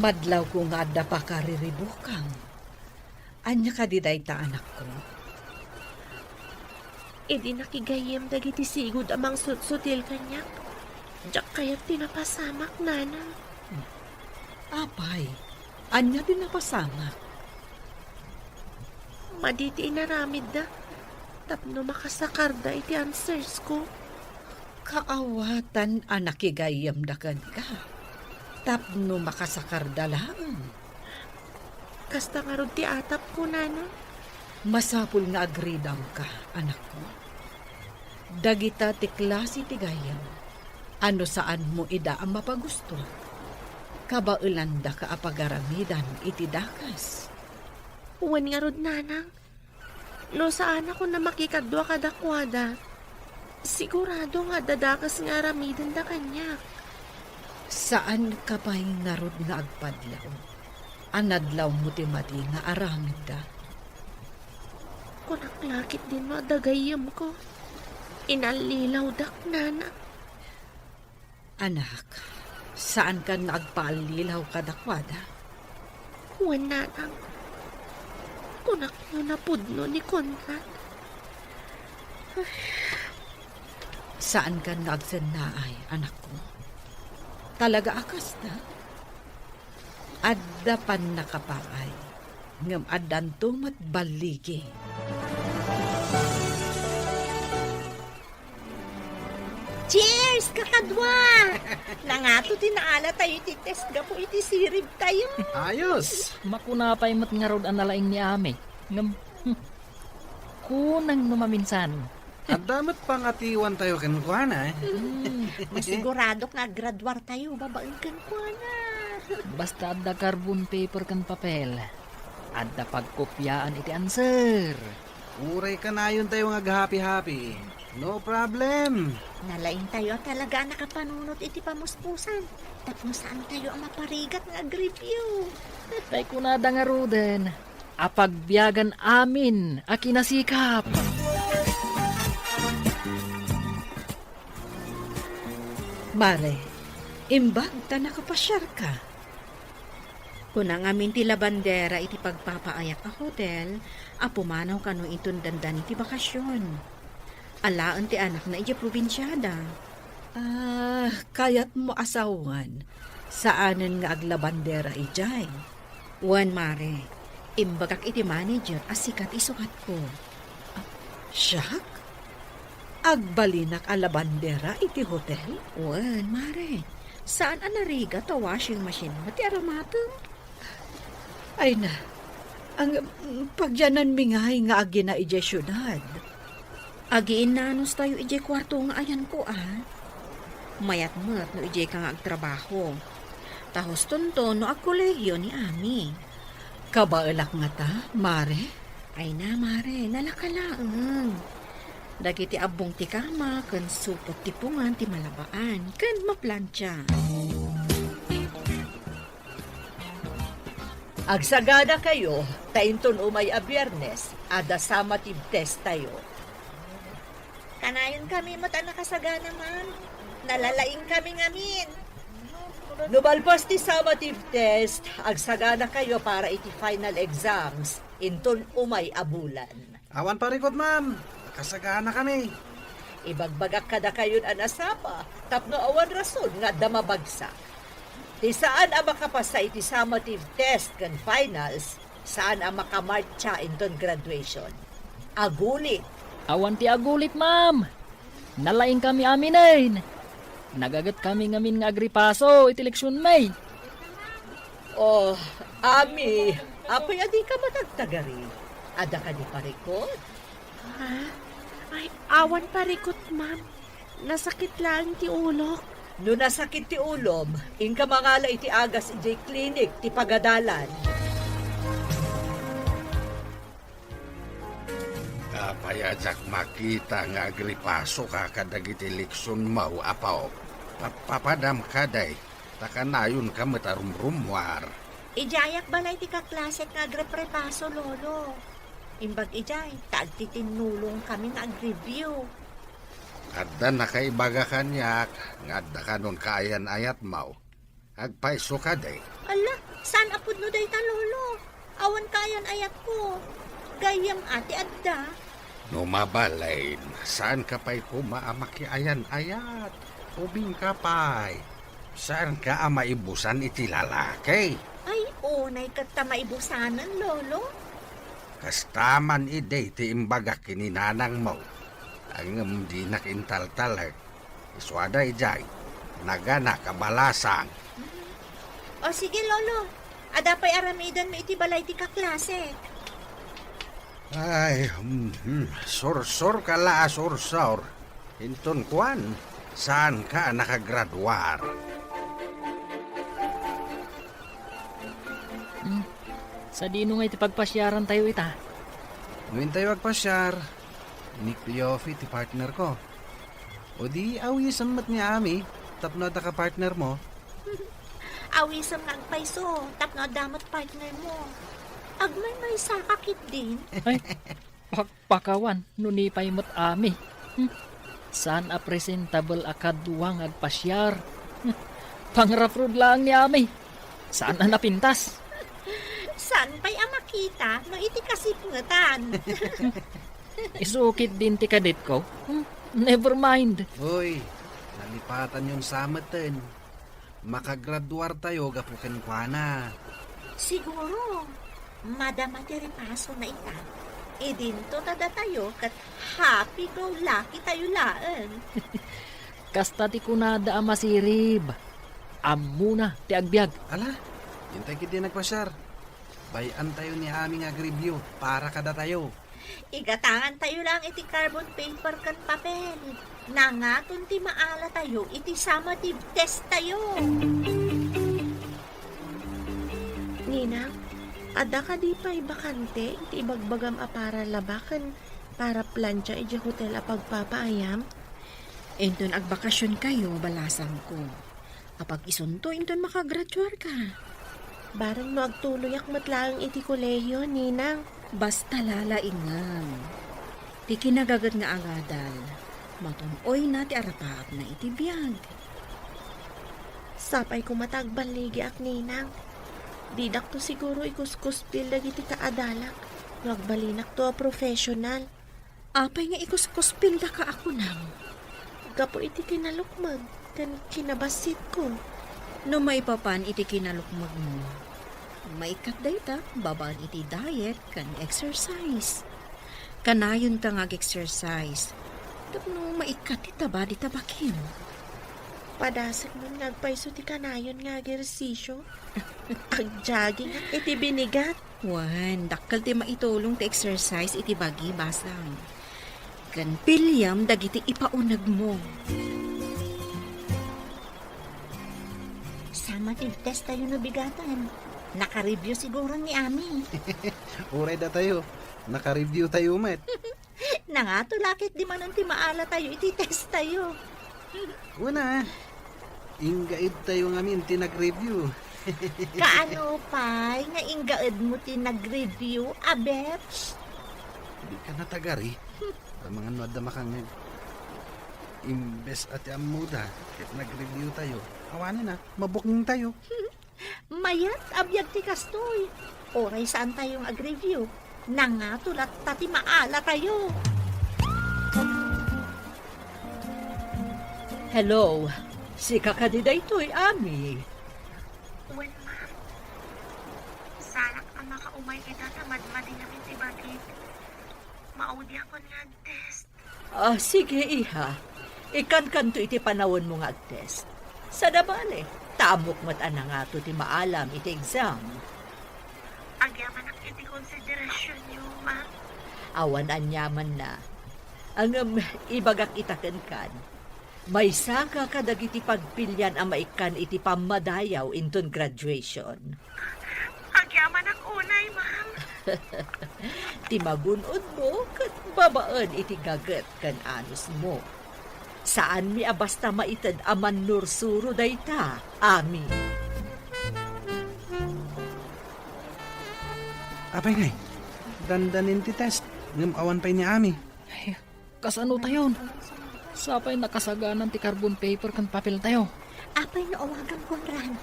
Madlawko nga adda pakariribukam. Ania kadi dayta, anakko? Idi nakigayyem dagiti sigud a mangsutsutil kaniak, diak kayat ti napasamak, Nana. Apay, ania ti napasamak? Madi ti inaramidda tapno makasakarda iti answers ko. Kaawatan a nakigayyemda kenka tapno makasakarda laeng. Kasta ngarud ti atapko, Nana. Masapul nga agridawka, anakko. Dagita ti klase ti gayyem a no saanmo ida a mapagusto, kabaelandaka a pagaramidan iti dakes. Wen ngarud, Nanang. No saanakon a makikadua kadakuada, sigurado nga adda dakes nga aramidenda kaniak. Saanka pay ngarud nga agpadlaw a nadlawmo ti madi nga aramidda? Kunak la ketdin no adda gayyemko, inallilawdak, Nana. Anak, saankan nga agpaallilaw kadakuada? Wen, Nanang. Kunak no napudno ni Conrad. Saankan nga agsennaay, anakko? Talaga a kasta? Adda pannakapaay, ngem addanto met balligi. Cheers, kakadua! Nangato ti naalatayo iti test gapu iti siribtayo. Ayos! Makuna pay met ngarud a nalaing ni Ami. Ngem, hmm, kunang no maminsan. Adda met pangatiwantayo kenkuana, eh. Hmm, masiguradok nga aggraduartayo babaen kenkuana. Basta adda carbon paper ken papel, adda pagkopiaan iti answer. Uray kanayontayo nga aghapi-hapi, no problem. Nalaingtayo a talaga a nakapanunot iti pamuspusan tapno saantayo a maparigat nga agreview. Tay kunada ngaruden, a pagbiagan amin a kinasikap. Mare, imbag ta nakapasiarka. Kuna ngamin ti labandera iti pagpapaayak a hotel a pumanaw kano inton dandani ti bakasion. Alaen ti anakna idiay probinsiada. Ah, kayatmo a sawen, saanen nga aglabandera idiay? Wen, mare, imbagak iti manager a sika ti sugatko. Ah, siak? Agbalinak a labandera iti hotel? Wen, mare, saan a narigat ta washing machine met ti aramatem? Ay na, ang, pagyananmi ngay nga agina idiay siudad. Agiinnanos tayo idiay kuarto nga ayanko, a? Mayat met no idiay ka nga agtrabaho. Ta hustonto no agkolehiyo ni Ami. Kabaelak ngata, Mare? Ay na, Mare, nalaka laeng. Dagiti abbong ti kama ken supot ti pungan ti malabaan ken maplantia. Agsaganakayo, ta inton umay a Biyernes, adda summative test tayo. Kanayon kami met a nakasagana, ma'am. Nalalaing kami ngamin. No malpas ti summative test, agsaganakayo para iti final exams inton umay a bulan. Awan parikut, ma'am. Nakasagana kami. Ibagbagak kadakayon a nasapa tapno awan rason nga adda mabagsak. Ti saan a makapasa iti summative test ken finals, saan a makamartsa inton graduation. Agulit. Awan ti agulit, ma'am. Nalaing kami aminen. Nagaget kami ngamin nga agripaso iti leksionmi. Oh, Ami, apay a dika matagtagari? Adda kadi parikut? Ha? Ay, awan parikut, ma'am. Nasakit laeng ti ulok. No nasakit ti ulom, inka mangala iti agas idiay klinik ti pagadalan. Apay a diak makita nga agripasoka kadagiti leksionmo, apo? Pa-, papadam kadi, ta kanayonka met a rumrummuar. Idiayak balay ti kaklasek nga agreprepaso, Lolo. Imbag idiay, ta agtitinnulong kami nga agreview. Adda nakaibaga kaniak nga adda kanon kaayan-ayatmo. Agpayso kadi? Ala, saan a pudno dayta, Lolo? Awan kaayan-ayatko. Gayyem a ti adda. No mabalin, saanka pay koma a makiayan-ayat. Ubingka pay. Saanka a maibusan iti lalaki. Ay, unay ket ta maibusanen, Lolo. Kasta man idi ti imbagak ken ni nanangmo. Ngem dinak intaltalek. Isua daydiay, nagana kabalasang. O sige, Lolo. Adda pay aramidenmi iti balay ti kaklasek. Ay, mhm. Sursurka la a sursur. Inton kuan, saanka a nakagraduar. Hmm. Sadino nga iti pagpasiarantayo ita? No intayo agpasiar, ni Piofi ti partnerko. O di, awisem met ni Ami, tapno adda ka partnermo. Awisem nga agpayso, tapno adda met partnermo. Agmaymaysaka ketdin. Ay, pakpakawan, no ni pay met Ami. Hmm. Saan a presentable a kadua nga agpasiar. Hmm. Pangraprod laeng ni Ami. Saan a napintas. Saan pay a makita no iti kasipngetan. Isu ketdin ti kadetko. Hmm, never mind. Hoy, nalipatanyon sa meten. Makagraduartayo gapu kenkuana. Siguro, madama ti ripasona ita. Idinto ta datayo ket happy-go-lucky tayo laeng. Kasta ti kunada a masirib. Ammona ti agbiag. Ala, dintay ketdi nagpasiar. Bay-antayo ni Ami nga agreview para kadatayo. Igatangantayo lang iti carbon paper ken papel. Nangaton ti maalatayo iti summative test tayo. Ninang, adda kadi pay bakante iti ibagbagam a para laba ken para plancha idiay hotel a pagpapaayam? Inton agbakasionkayo, balasangko. Apag-isunto inton makagraduarka. Bareng no agtuloyak met laeng iti kolehio, Ninang. Basta lalaingem. Ti kinagaget nga agadal, matun-oyna ti arapaapna iti biag. Sapay koma ta agballigiak, Ninang. Didakto siguro ikuskuspil dagiti kaadalak no agbalinakto a professional. Apay nga ikuskuspildaka a kunam? Gapu iti kinalukmeg ken kinabassitko. No maipapan iti kinalukmegmo, maikkat dayta babaen iti diet ken exercise. Kanayonka nga ag-exercise tapno maikkat ti taba dita bakim. Padasek man nga agpayso ti kanayon nga agersisyo. Agjogging iti binigat. Wen, dakkel ti maitulong ti exercise iti bagi, basang. Ken piliem dagiti ipaunegmo. Summative test tayo no bigaten. Naka-review siguro ni Ami. Uray datayo, naka-review tayo met. Nangato la ket dimanon ti maala tayo iti test tayo. Kuna, inggaid tayo ngamin ti nag-review. Kaano pay nga inggaedmo ti nag-review, Abets? Di ka natagari. Amangan no adda makangeg. Imbes a ti ammoda, ket nag-review tayo. Awanen a, mabukneng tayo. Mayat a biag ti kastoy. Uray saan tayo nga ag-review, nangato latta ti maala tayo. Hello, sika kadi daytoy, Ami? Wen, ma'am. Saanak a makaumay ita ta madmadi ngamin ti bagik. Maudiakon nga ag-test. Ah, sige, iha. Ikkankanto iti panawenmo nga ag-test. Sada bale, ta ammok met a nangato ti maalam iti exam. Agyamanak iti konsiderasionyo, ma'am. Awan aniamanna. Ngem ibagak ita kenkan, maysaka kadagiti pagpilian a maikkan iti pammadayaw inton graduation. Agyamanak unay, ma'am. Ti magun-odmo ket babaen iti gaget ken anusmo. Saanmi a basta maited a mannursuro dayta, Ami. Apay ngay, dandanin ti test, ngem awan pay ni Ami. Ay, kasano tayon? Sapay nakasaganan ti carbon paper ken papel tayo. Apay no awagam, Conrad?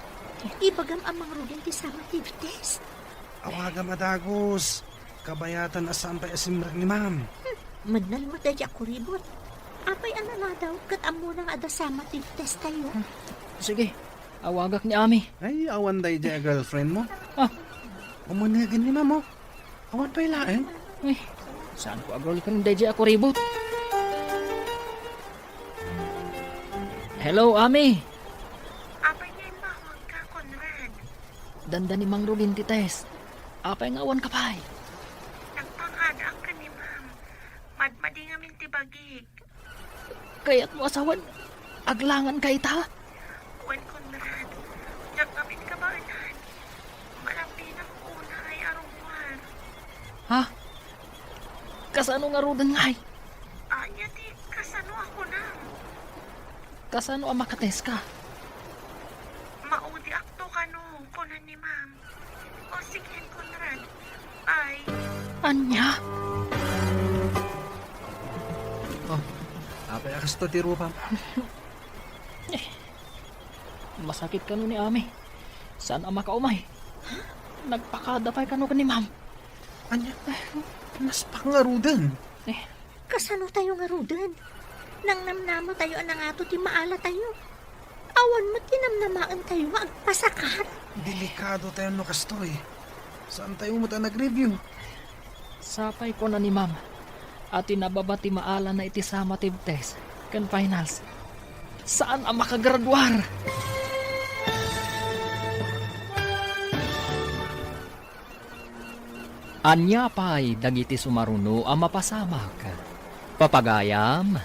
Ibagam a mangrugin ti summative test. Awagam a dagus. Kabayatan a saan pay a simrek ni ma'am. Hmm, mannal met daydi a kuribot. Apay a naladaw ket ammona nga adda summative test tayo? Hmm. Sige, awagak ni Ami. Ay, awan daydi a girlfriend mo? Ah. Umunegen ni ma'am, oh. Awan pay laeng? Ay, saan ko a girlfriend daydi a kuribot? Hello, Ami. Apay nga immawagka, Conrad? Dandani mangrugin ti test. Apay nga awanka pay? Nagpakadaak ken ni ma'am. Madmadi ngamin ti bagik. Kayatmo a sawen, aglanganka ita? Wen, Conrad, diak ngamin kabaelan. Malambinam unay a rummuar. Ha? Kasano ngaruden ngay? Ania ti kasano a kunam? Kasano a makateska? Maudiakto kano, kunan ni ma'am. O sige, Conrad. Bye. Ania? Oh, apay a kasto ti rupam? Masakit kano ni Ami. Saan a makaumay. Nagpakada pay kano ken ni ma'am. Ania? Naspak ngaruden. Eh. Kasano tayo ngaruden? Nangnamnama tayo a nangato ti maala tayo. Awan met ti namnamaen tayo nga agpasakat. Delikado tayo no kastoy. Saan tayo met a nag-review? Sapay kuna ni ma'am a ti nababa ti maalana iti summative test ken finals, saan a makagraduar. Ania pay dagiti sumaruno a mapasamak? Papagayam,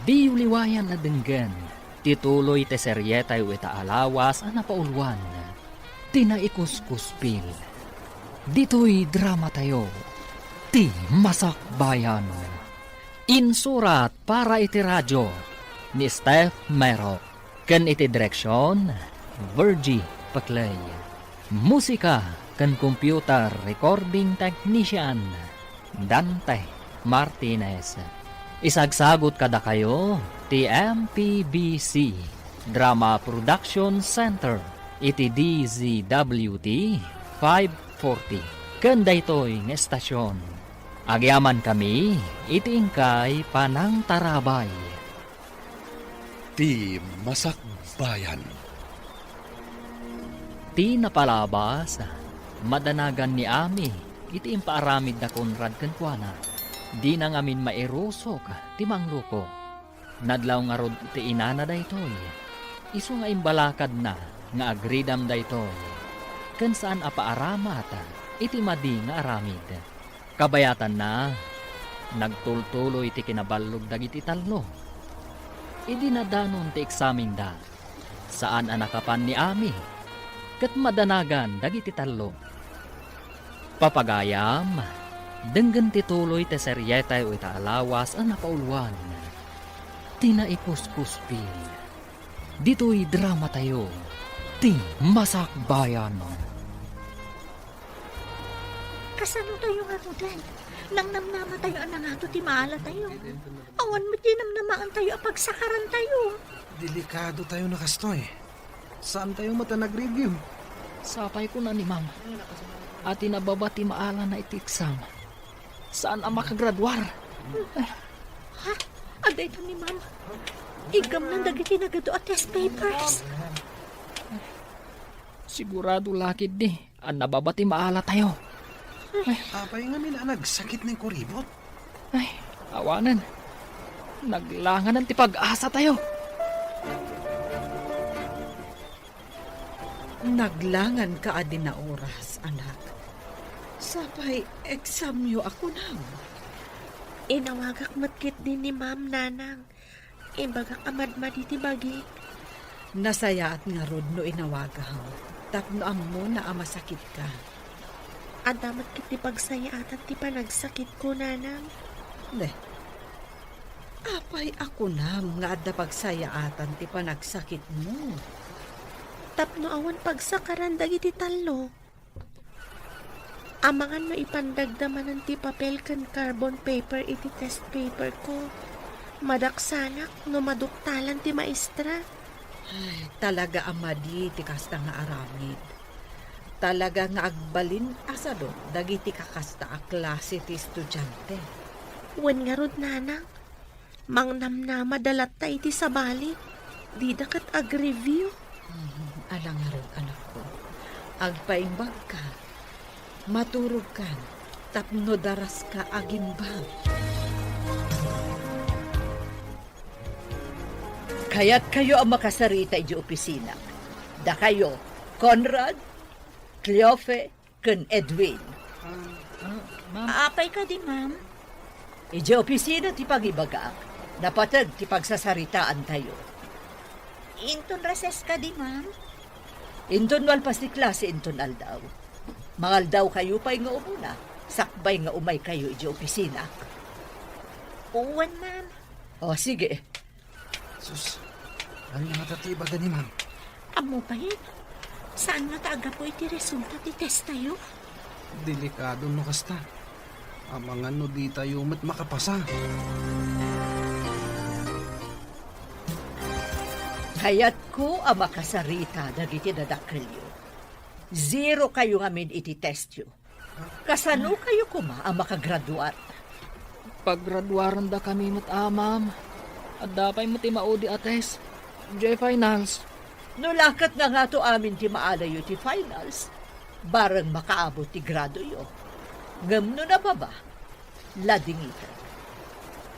diyo liwayan a denggen ti tuloy ti serietayo ita a lawas a napauluan, Ti Naikuskuspil. Ditoy dramatayo, Ti Masakbayan. Insurat para iti radio ni Steph Mero. Ken iti direksion, Virgie Peclay. Musika ken computer recording technician, Dante Martinez. Isagsagut kadakayo ti M P B C Drama Production Center iti D Z W T five forty. Ken daytoy nga estasion, agyamankami iti inkay panangtarabay. Ti Masakbayan. Ti napalabas, madanagan ni Ami iti impaaramid da Conrad kenkuana. Dina ngamin mairusok ti mangruko. Nadlaw ngarud ti inana daytoy. Isu nga imbalakadna nga agridam daytoy, ken saan a paaramat iti madi nga aramid. Kabayatanna, nagtultuloy ti kinaballog dagiti tallo. Idi nadanon ti eksamenda, Saan a nakapan ni Ami ket madanagan dagiti tallo. Papagayam, denggen ti tuloy ti serietayo ita a lawas a napauluan, ti Naikuskuspil. Ditoy dramatayo, ti Masakbayan. Kasano tayo nga ngaruden? Nangnamnama tayo a nangato ti maala tayo. Awan met ti namnamaantayo a pagsakarantayo. Delikado tayo na kastoy. Saan tayo met a nag-review? Sapay kuna ni Ma'am a ti nababa ti maalana iti exam, saan a makagraduar. Ha? Adda ito ni Ma'am. Iggamnan dagiti nagadu a test papers. Sigurado la ketdi a nababa ti maalatayo. Apay ngamin a nagsakit ni Kuribot? Ay, awanen. Naglanganan ti pag-asatayo. Naglangan ka a di naoras, anak. Sapay examyo a kunam. Inawagak met ketdi ni Ma'am, Nanang. Imbagak a madmadi ti bagik. Nasayaat ngarud no inawagam, tapno ammona a masakitka. Adda met ketdi pagsayaatan ti panagsakitko, Nanang. Ne, apay a kunam nga adda pagsayaatan ti panagsakitmo? Tapno awan pagsakaran dagiti tallo. Amangan no ipandagda manen ti papel ken carbon paper iti test paper ko. Madaksanak no maduktalan ti maestra. Ay, talaga a madi ti kasta nga aramid. Talaga nga agbalin a sadut dagiti kakasta a klase ti estudiante. Wen ngarud, Nanang, mangnamnamada latta iti sabali, dida ket agreview. Hmm, ala ngarud, anakko. Agpaimbagka. Maturogkan tapno daraska agimbag. Kayatkayo a makasarita idiay opisina. Dakayo, Conrad, Cleofe, ken Edwin. Ah, ah, ma'am. Apay kadi, ma'am? Idiay opisina ti pangibagak, napateg ti pagsasaritaantayo. Inton recess kadi, ma'am? Inton malpas ti klase inton aldaw. Mangaldawkayo pay nga umuna, sakbay nga umaykayo idiay opisina. Wen, ma'am. O, sige. Sus, ania ngata ti ibaga ni Ma'am? Ammo pay, saan ngata a gapu iti resulta ti testayo? Delikado no kasta. Amangan no ditayo met makapasa. Kayatko a makasarita dagiti dadakkelyo. Zero kayo ngamin iti testyo. Kasano kayo koma a makagraduar? Paggraduarandakami met, a, ma'am. Adda pay met ti maudi a test. Diay finals. No la ket nangato amin ti maalayo ti finals, bareng makaabot ti gradoyo. Ngem no nababa, ladingiten.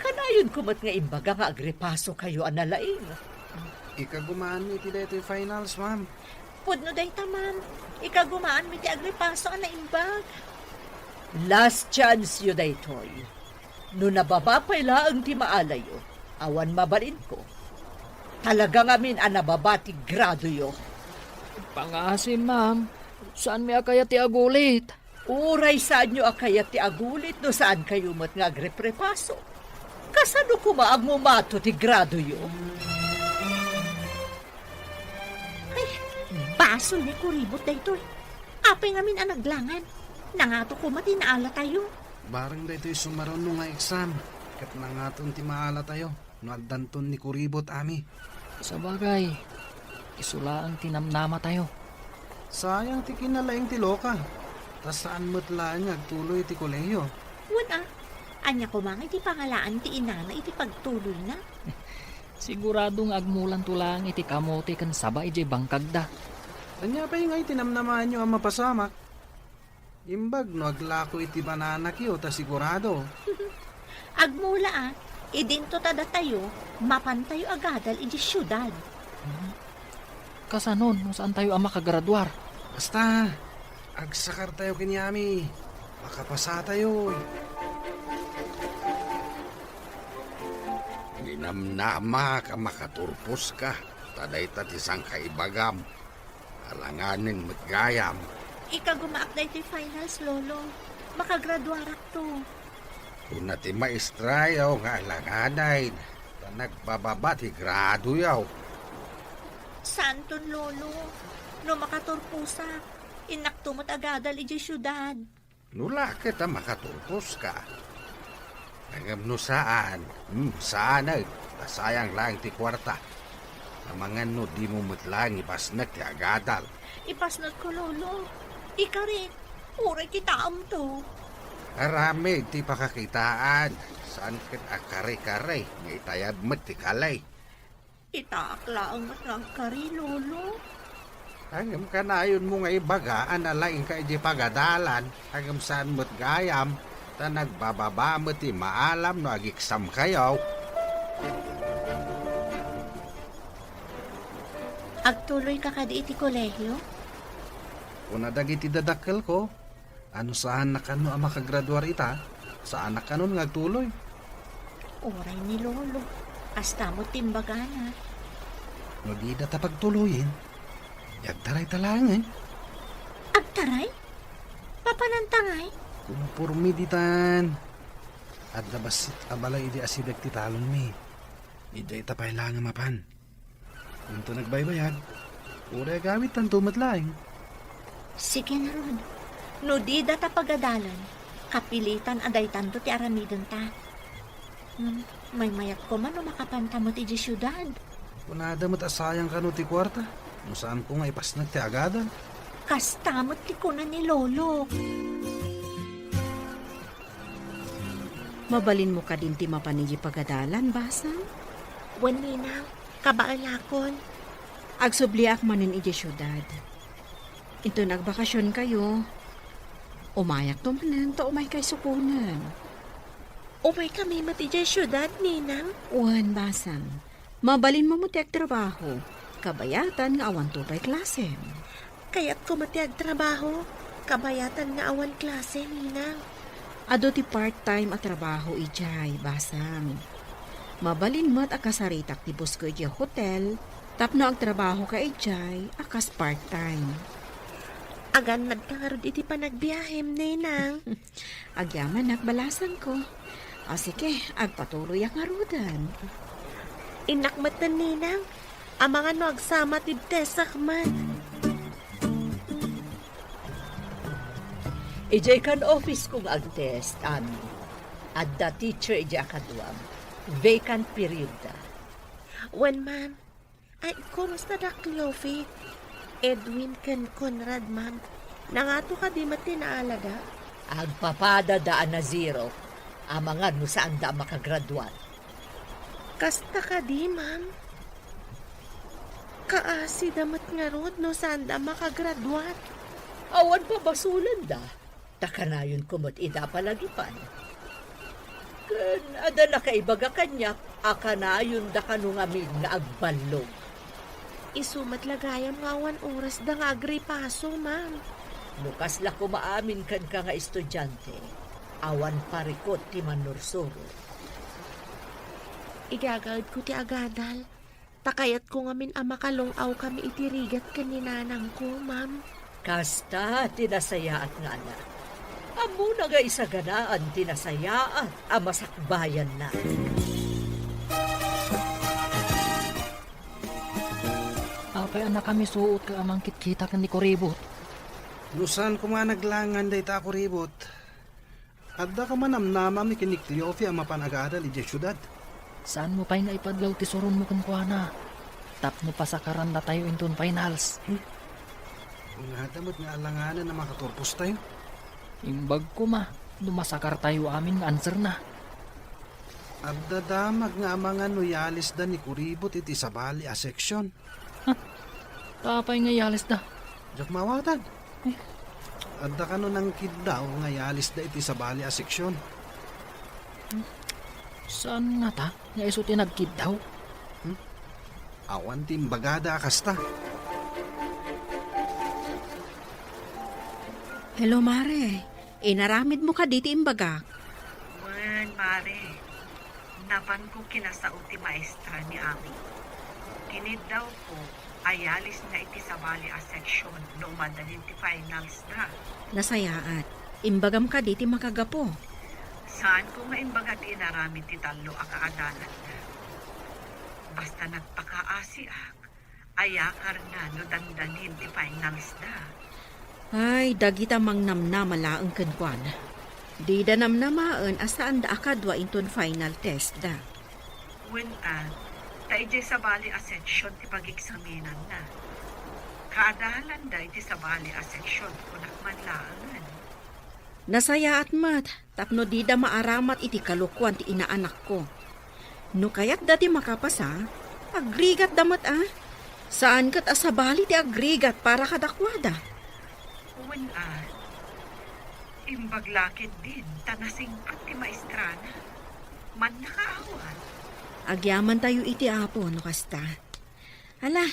Kanayonko met nga imbaga nga agrepaso kayo a nalaing. Ikagumaanmi iti daytoy finals, ma'am. Pudno dayta, ma'am. Ikagumaanmi ti agrepaso a naimbag. Last chance yo daytoy. No nababa pay laeng ti maalayo, awan mabalinko. Talaga ngamin a nababa ti gradoyo. Pangasim, ma'am. Saanmi a kayat ti agulit. Uray saanyo a kayat ti agulit no saankayo met nga agreprepaso. Kasano koma a ngumato ti gradoyo? Ay, basol ni Kuribot daytoy. Apay ngamin a naglangan. Nangato koma ti naalatayo. Bareng daytoy sumaruno nga exam, ket nangaton ti maalatayo. No addanton ni Kuribot, Ami. Sabagay, isu laeng ti namnamatayo. Sayang ti kinalaing ti loka. Ta saan met laeng nga agtuloy iti kolehiyo. Wen a, ania koma nga iti pangalaan ti inana iti pagtuloyna? Sigurado nga agmulanto laeng iti kamote ken saba idiay bangkagda. Ania pay nga iti namnamaanyo a mapasamak? Imbag no aglako iti bananakyo ta sigurado. Agmula a, idinto ta datayo, mapantayo agadal idiay siudad. Kasanon no saantayo a makagraduar? Basta, agsakartayo ken ni Ami. Makapasatayo. Ninamnamak a makaturposka, ta Dayta ti sangkaibagam. Alanganen met gayam. Ikagumaak daytoy finals, Lolo. Makagraduarakto. Kuna ti maestrayo nga alanganen ta nagbababa ti gradoyo. Santon, Lolo. No makaturposak, innakto met agadal idiay siudad. No la ket a makaturposka. Ngem no saan, hmm, saanen, ta sayang laeng ti kuarta. Amangan no dimo met laeng ipasnek ti agadal. Ipasnekko, Lolo. Ikarit, uray kitaemto. Aramid ti pakakitaan, saan ket a kare-kare nga itayab met ti kali. Itaak laeng met nga agkari, Lolo. Ngem kanayonmo nga ibaga a nalaingka idiay pagadalan, ngem saan met gayam, ta nagbababa met ti maalam no agiksamkayo. Agtuloyka kadi iti kolehio? Kuna dagiti dadakkelko, a no saannak kano a makagraduar ita, saannak kanon nga agtuloy. Uray ni Lolo, kasta met ti imbagana. No dida ta pagtuloyen, agtarayta laengen. Agtaray? Mapananta ngay? Kumporme ditan. Adda bassit a balay idi asideg ti talonmi. Idiay ta pay laeng a mapan. Inton agbaybayag, uray agawidtanto met laeng. Sige ngarud, no dida ta pagadalan, kapilitan a daytanto ti aramidenta. Ngem, maymayat koma no makapanta met idiay siudad. Kunada met a sayang kano ti kuarta, no saanko nga ipasnek ti agadal. Kasta met ti kuna ni Lolo. Mabalinmo kadin ti mapan idiay pagadalan, Basang? Wen, Ninang, kabaelakon. Agsubliak manen idiay siudad. Inton agbakasionkayo, umayakto manen ta umaykay sukonen. Umaykami met idiay siudad, Ninang? Wen, Basang. Mabalinmo met ti agtrabaho, kabayatan nga awanto pay klasem. Kayatko met ti agtrabaho, kabayatan nga awan klase, Ninang. Adu ti part-time a trabaho idiay, Basang. Mabalin met a kasaritak ti busko idiay hotel, tapno agtrabahoka idiay a kas part-time. Agannadka ngarud iti panagbiahem, Ninang. Agyamanak, balasangko. O sige, agpatuloyak ngaruden. Innak metten, Ninang. Amangan no agsama ti testak met. Idiay kan office ko nga agtest, Ami. Adda teacher idiay a kaduam. Vacant period da. Wen, ma'am. Ay, kurosda da Cleofe, Edwin ken Conrad, ma'am. Nangato kadi met ti naalada? Agpapadada a na-zero. Amangan no saanda a makagraduar. Kasta kadi, ma'am? Kaasida met ngarud no saanda a makagraduar. Awan pabasolanda. Ta kanayonko met ida a palagipan. Ken adda nakaibaga kaniak a kanayonda kano ngamin nga agballog. Isu met la gayam nga awan orasda nga agripaso, ma'am. No kasla koma amin kenka nga estudiante, awan parikut ti mannursuro. Igagaedko ti agadal. Ta kayatko ngamin a makalung-awkami iti rigat ken ni nanangko, ma'am. Kasta ti nasayaat nga anak. Ammona nga isaganaan ti nasayaat a masakbayanna. Apay a nakamisuot ka a mangkitkita ken ni Kuribot? No saan koma naglangan dayta a Kuribot. Adda koma namnamami ken ni Cleofe a mapan agadal idiay siudad. Saanmo pay nga ipadlaw ti suronmo kenkuana tapno pasakarannatayo inton finals? Hmm? Kunada met nga alanganen a makaturpostayo. Imbag koma no masakartayo amin nga answerna. Adda damag nga amangan no yalisda ni Kuribot iti sabali a seksyon. Huh? Apay nga yalisda? Diak maawatan. Eh? Adda kano nangkiddaw nga yalisda iti sabali a seksyon? Saan ngata nga isu ti nagkiddaw? Hmm? Awan ti imbagada a kasta. Hello, Mare. Inaramidmo kadi ti imbagak? Wen, Mare. Napanko kinasao ti maestra ni Ami. Kiniddawko a ialisna iti sabali a section no umadalin ti finals da. Nasayaat. Imbagam kadi ti makagapu. Saanko nga imbaga ti inaramid ti tallo a kaadalanda. Basta nagpakaasiak, ayakarna no dandangin ti finals da. Ay, dagita mangnamnama laeng kenkuana. Dida namnamaen a saanda a kadua inton final test da. Wen a, ta idiay sabali a section ti pageksaminanna. Kaadalanda iti sabali a section, kunak man laengen. Nasayaat met tapno dida maaramat iti kalokuan ti inaanakko. No kayatda ti makapasa, agrigatda met a. Saan ket a sabali ti agrigat para kadakuada. Wen a, imbag la ketdin ta nasingpet ti maestrana. Mannakaawat. Agyamantayo iti Apo no kasta. Ala,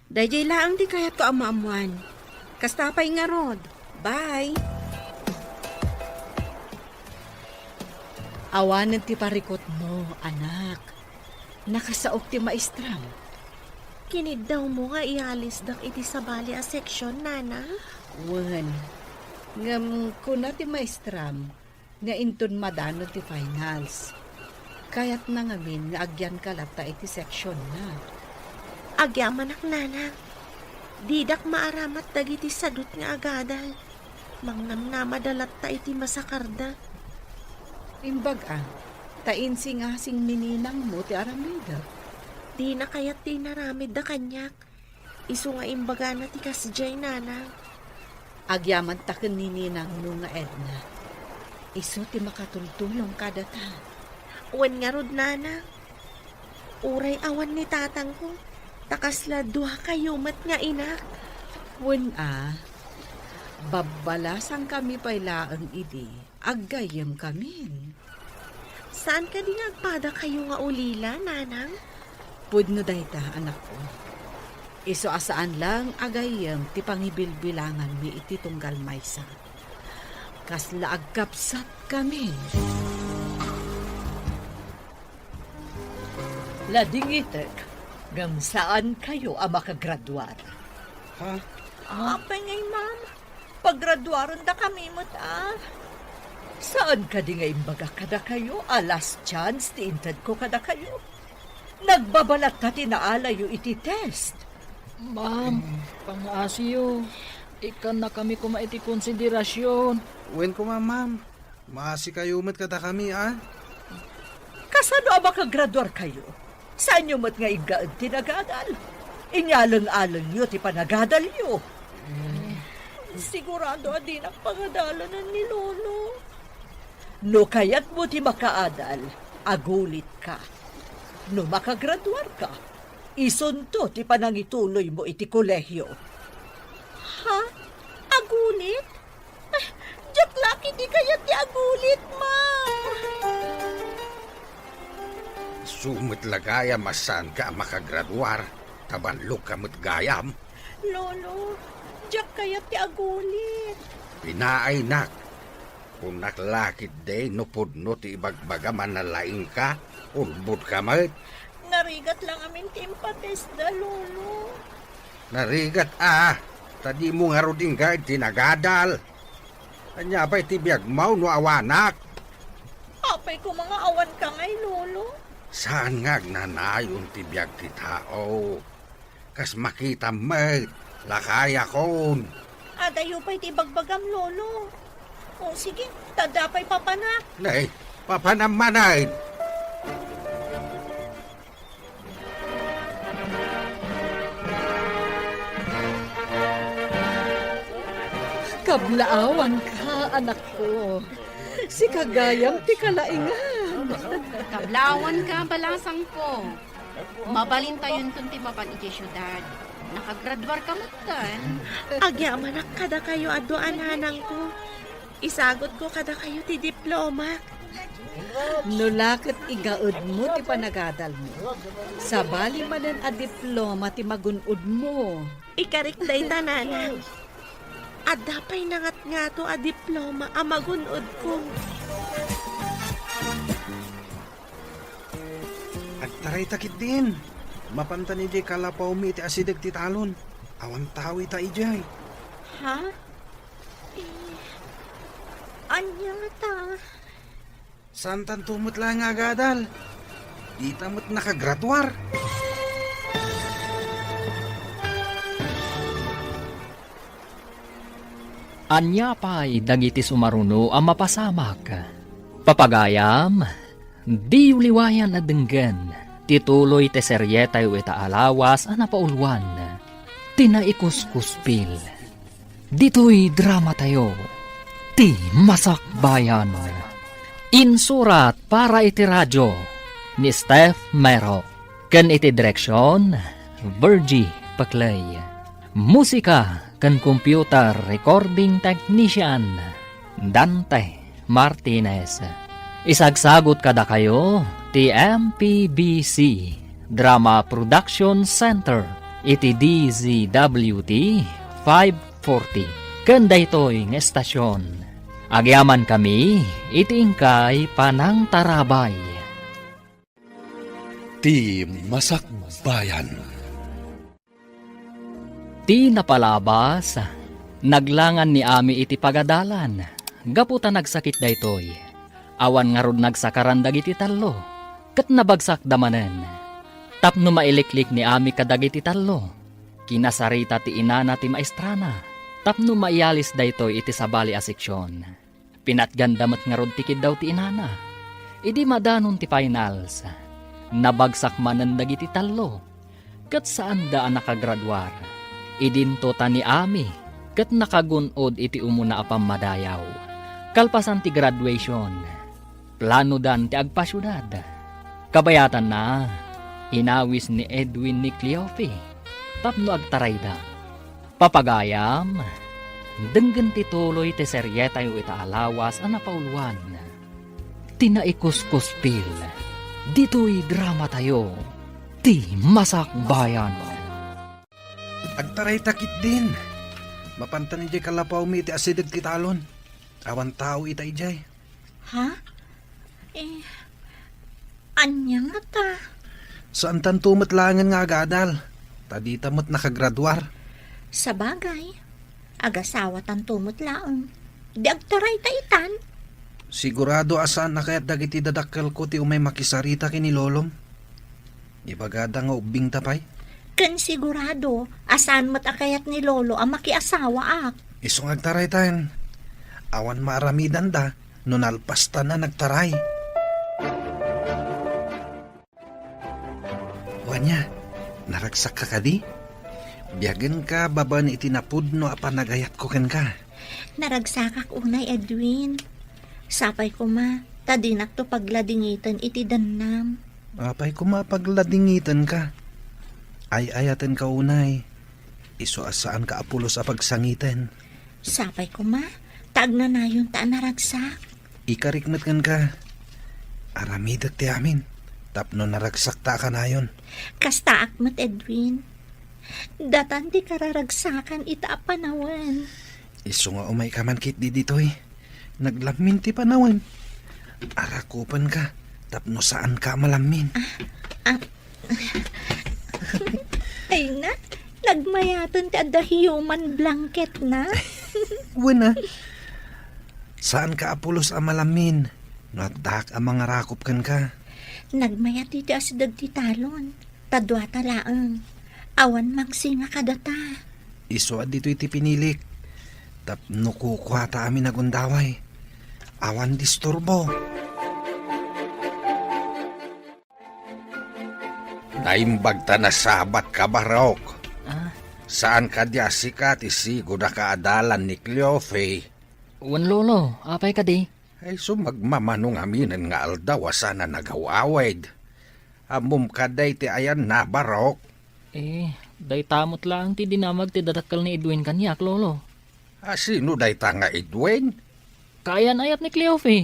daydiay laeng ti kayatko a maammoan. Kasta pay ngarud. Bye! Awanen ti parikutmo, anak. Nakasaok ti maestram. Kiniddawmo nga ialisdak iti sabali a section, Nana? Wen. Ngem kuna ti maestram nga inton madanon ti finals, kayatna ngamin nga agyanka latta iti sectionna. Agyamanak, Nana. Didak maaramat dagiti sadut nga agadal. Mangnamnamada latta iti masakarda. Imbag a, ta insingasing ni ninangmo ti aramidek. Dina kayat ti inaramidda kaniak. Isu nga imbagana ti kasdiay, Nanang. Agyamanta ken ni ninangmo nga Edna. Isu ti makatultulong kadata. Wen ngarud, Nanang. Uray awan ni tatangko, ta kasla duakayo met nga inak. Wen a, babbalasangkami pay laeng idi. Aggayyemkamin. Saan kadi nga agpadakayo nga ulila, Nanang? Pudno dayta, anakko. Isu a saan lang a gayyem ti pangibilbilanganmi iti tunggal maysa. Kasla agkabsatkamin. Ladingitek, ngem saankayo a makagraduar. Ha? Apay ngay, ma'am? Paggraduarendakami met a. Saan kadi nga imbagak kadakayo a last chance ti intedko kadakayo? Nagbabalatta ti naalayyo iti test. Ma'am, pangaasiyo. Ikkannakami koma iti konsiderasyon. Wen koma, ma'am. Maasikayo met kadakami, a? Kasano a makagraduarkayo? Saanyo met nga iggaed ti nagadal? Inyaleng-alengyo ti panagadalyo. Sigurado a dinak pangadalanen ni Lolo. No kayatmo ti makaadal, agulitka. No makagraduarka, isunto ti panangituloymo iti kolehio. Ha? Agulit? Ah, diak la ketdi kayat ti agulit, ma. Isu met la gayam a saanka a makagraduar, ta ballokka met gayam. Lolo, diak kayat ti agulit. Pinaaynak, kunak la ketdi no pudno ti ibagbagam a nalaingka, ulbodka met. Narigat la ngamin ti impatestda, Lolo. Narigat a, ta dimo ngarud inggad ti nagadal. Ania pay ti biagmo no awanak? Apay koma nga awanka ngay, Lolo? Saan nga agnanayon ti biag ti tao. Kas makitam met, lakayakon. Adayo pay ti ibagbagam, Lolo. O, sige, ta adda pay papanak. Nay, papanam manen. Kablaawanka, anakko. Sika gayam ti kalaingan. Kablaawanka, balasangko. Mabalintayonton ti mapan idiay siudad. Nakagraduarka metten. Agyamanak kadakayo a dua a nanangko. Isagutko kadakayo ti diplomak. No la ket igaedmo ti panagadalmo, sabali manen a diploma ti magun-odmo. Ikarik dayta, nanang. Adda pay nangatngato a diploma a magun-odko. Agtarayta ketdin. Mapantan idiay kalapawmi iti asideg ti talon. Awan tao ita idiay. Ha? Eh, ania ngata? Saantanto met laeng nga agadal. Dita met nakagraduar. Ania pay dagiti sumaruno a mapasamak? Papagayam, diyo liwayan a denggen ti tuloy ti serietayo ita a lawas a napauluan, ti Naikuskuspil. Ditoy dramatayo, Ti Masakbayan. Insurat para iti radio ni Steph Mero. Ken iti direksion, Virgie Paclay. Musika ken computer recording technician, Dante Martinez. Isagsagut kadakayo ti M P B C Drama Production Center iti D Z W T five forty. Ken daytoy nga estasion, agyamankami iti inkay panangtarabay. Ti Masakbayan. Ti napalabas, naglangan ni Ami iti pagadalan gapu ta nagsakit daytoy. Awan ngarud nagsakaran dagiti tallo, ket nabagsakda manen. Tapno mailiklik ni Ami kadagiti tallo, kinasarita ti inana ti maestrana tapno maiyalis daytoy iti sabali a seksion. Pinatganda met ngarud ti kiddaw ti inana. Idi madanon ti finals, nabagsak manen dagiti tallo, ket saanda a nakagraduar. Idinto ta ni Ami ket nakagun-od iti umuna a pammadayaw. Kalpasan ti graduation, planodan ti agpasiudad. Kabayatanna, inawis ni Edwin ni Cleofe tapno agtarayda. Papagayam, denggen ti tuloy ti serietayo ita a lawas a napauluan, Ti Naikuskuspil. Ditoy dramatayo, Ti Masakbayan. Agtarayta ketdin. Mapantan idiay kalapawmi iti asideg ti talon. Awan tao ita idiay. Ha? Eh, ania ngata? Saantanto met laengen nga agadal, ta dita met nakagraduar. Sabagay, agasawatanto met laeng. Di agtarayta itan? Sigurado a saan a kayat dagiti dadakkelko ti umay makisarita ken ni lolom. Ibagada nga ubbingta pay. Ken sigurado a saan met a kayat ni lolo a makiasawaak. Isu nga agtaraytan. Awan maaramidanda no nalpastan a nagtaray. Wania, naragsakka kadi? Biagenka babaen iti napudno a panagayatko kenka. Naragsakak unay, Edwin. Sapay koma, ta dinakto pagladingiten iti dannam. Apay koma pagladingitenka? Ay-ayatenka unay. Isu a saanka a pulos a pagsangiten. Sapay koma, ta agnanayonta a naragsak. Ikarik met kenka. Aramidek ti amin, tapno naragsakta a kanayon. Kastaak met, Edwin. Datan ti kararagsakan ita a panawen. Isu nga umayka man ketdi ditoy. Naglammin ti panawen. Arakupenka tapno saanka a malammin. Ah, ah. Ay na, nagmayaten ti adda human blanket na. Wen a. Saanka a pulos a malammin no addaak a mangarakop kenka. Nagmayat iti asideg ti talon. Ta duata laeng. Awan mangsinga kadata. Isu a ditoy ti pinilik. Tapno kukuata a minagundaway. Awan disturbo. Naimbag ta nasabat ka, Barok. Ah. Saan kadi a sika ti sigud a kaadalan ni Cleofe? Wen, Lolo, apay kadi? Ay, sumagmamano ngamin nga aldaw a saan a nagaw-awid. Ammom kadi ti ayanna, Barok? Eh, dayta met laeng ti dinamag ti dadakkel ni Edwin kaniak, Lolo. A, sino dayta nga Edwin? Kaayan-ayat ni Cleofe.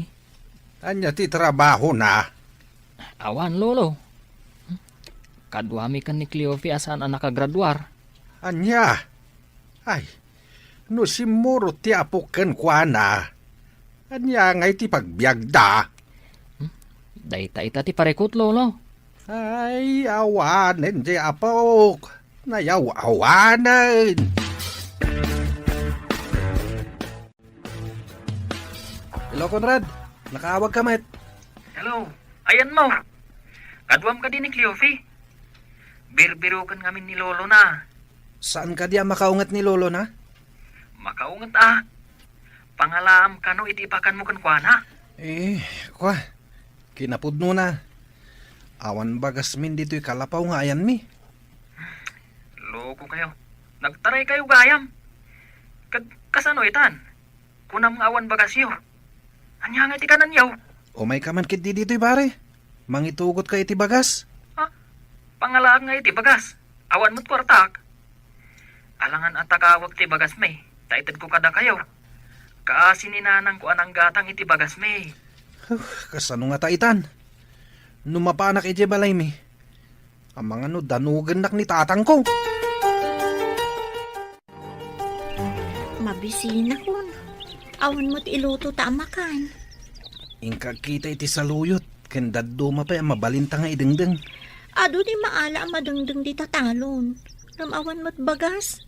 Ania ti trabahona? Awan, Lolo. Kaduami ken ni Cleofe a saan a nakagraduar. Ania? Ay, no simmurot ti apok kenkuana, ania ngay ti pagbiagda? Hmm? Dayta ita ti parikut, Lolo. Ay, awanen, di apok. Nayaw-awanen. Hello, Conrad. Nakaawag ka met. Hello. Ayanmo. Kaduam kadi ni Cleofe. Birbiroken ngamin ni lolo na. Saan kadi a makaunget ni lolo na? Makaunget a. Pangalaam kano iti ipakanmo kenkuana. Eh, kwa. Kinapudno na. Awan bagasmin ditoy kalapaw nga ayanmi. Loko kayo. Nagtaray kayo gayam. Ket kasano itan? Kunam nga awan bagasyo. Ania nga iti kananyo? Umay ka man ketdi ditoy, pare. Mangitugot ka iti bagas. Ha? Pangalaak nga iti bagas. Awan met kuartak. Alangan a takawek ti bagasmi, ta itedko kadakayo. Kaasi ni nanangko a nanggatang iti bagasmi. Huh, kasano nga ta itan? No mapanak idiay balaymi, amangan no danugennak ni tatangko. Mabisinakon. Awan met iluto ta a makan. Inka agkita iti saluyot, ken dadduma pay a mabalinta nga idengdeng. Adu ti maala a madengdeng dita talon. Ngem awan met bagas.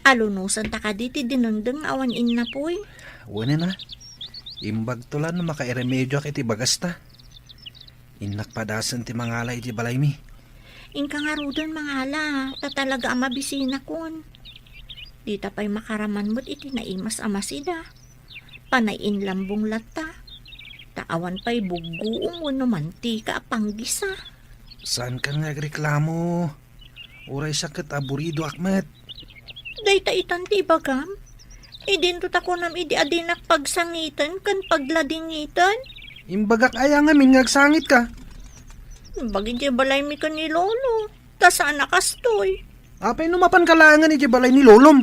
Alunosanta kadi ti dinengdeng nga awan innapoy. Wen a. Imbagto la no makairemedioak iti bagasta. Innak padasen ti mangala iti balaymi. Inka ngaruden mangala, ta talaga a mabisinakon. Dita pay makaraman met iti naimas a masida. Panay inlambong latta. Ta awan pay buggoom wenno mantika a panggisa. Saanka nga agreklamo? Uray sa ket aburidoak met. Dayta itan ti ibagam? Idinto ta kunam idi a dinak pagsangiten ken pagladingiten? Imbagak aya ngamin nga agsangitka? Imbag idiay balaymi ken ni Lolo. Ta saan a kastoy. Apay no mapanka laengen idiay balay ni Lolom?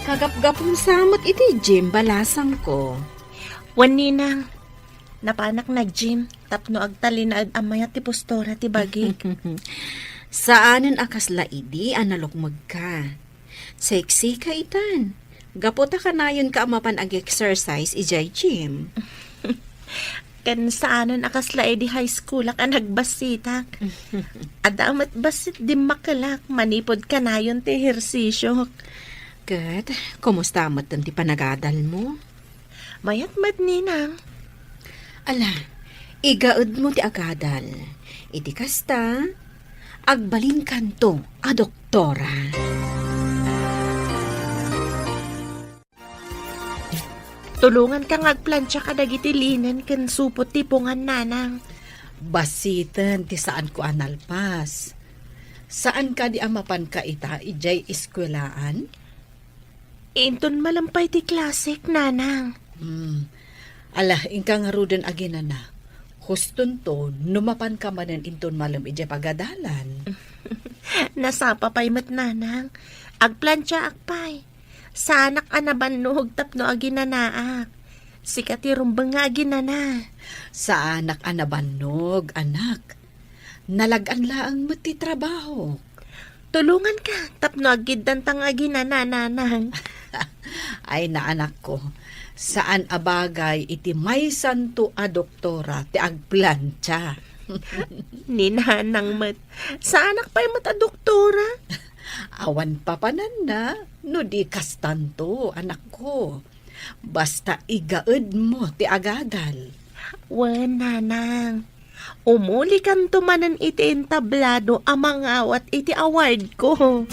Kagapgapun sa met iti gym, balasangko. Wen, Ninang, napanak nag-gym tapno agtalinaed a mayat ti postura ti bagik. Saanen a kasla idi a nalukmegka. Sexy ka itan. Gapu ta kanayonka a mapan ag-exercise idiay gym. Ken saanen a kasla idi high schoolak a nagbassitak. Adda met bassit dimmakelak manipud kanayon ti ehersisiok. Ket, kumusta met ti panagadalmo? Mayat met, Ninang. Ala, igaedmo ti agadal. Iti kasta, agbalinkanto a doktora. Tulonganka nga agplancha kadagiti linen ken supot ti pungan, Nanang. Bassiten ti saanko a nalpas. Saan kadi a mapanka ita idiay eskuelaan? Inton malem pay ti klasek, Nanang. Hmm. Ala, inka ngaruden aginana. Hustonto, no mapanka manen inton malem idiay pagadalan. Nasapa pay met, Nanang. Agplanchaak pay. Saanak a nabannog tapno aginanaak. Sika ti rumbeng nga aginana. Saanak a nabannog, anak. Nalag-an laeng met ti trabahok. Tulonganka tapno aggiddanta nga aginana, Nanang. Ay, naanakko, saan a bagay iti maysanto a doktora ti agplancha. Ni Nanang met, saanak pay met a doktora. Awan papananna no di kastanto, anakko. Basta igaedmo ti agadal. Wen, Nanang. Umulikanto manen iti entablado a mangawat iti awardko.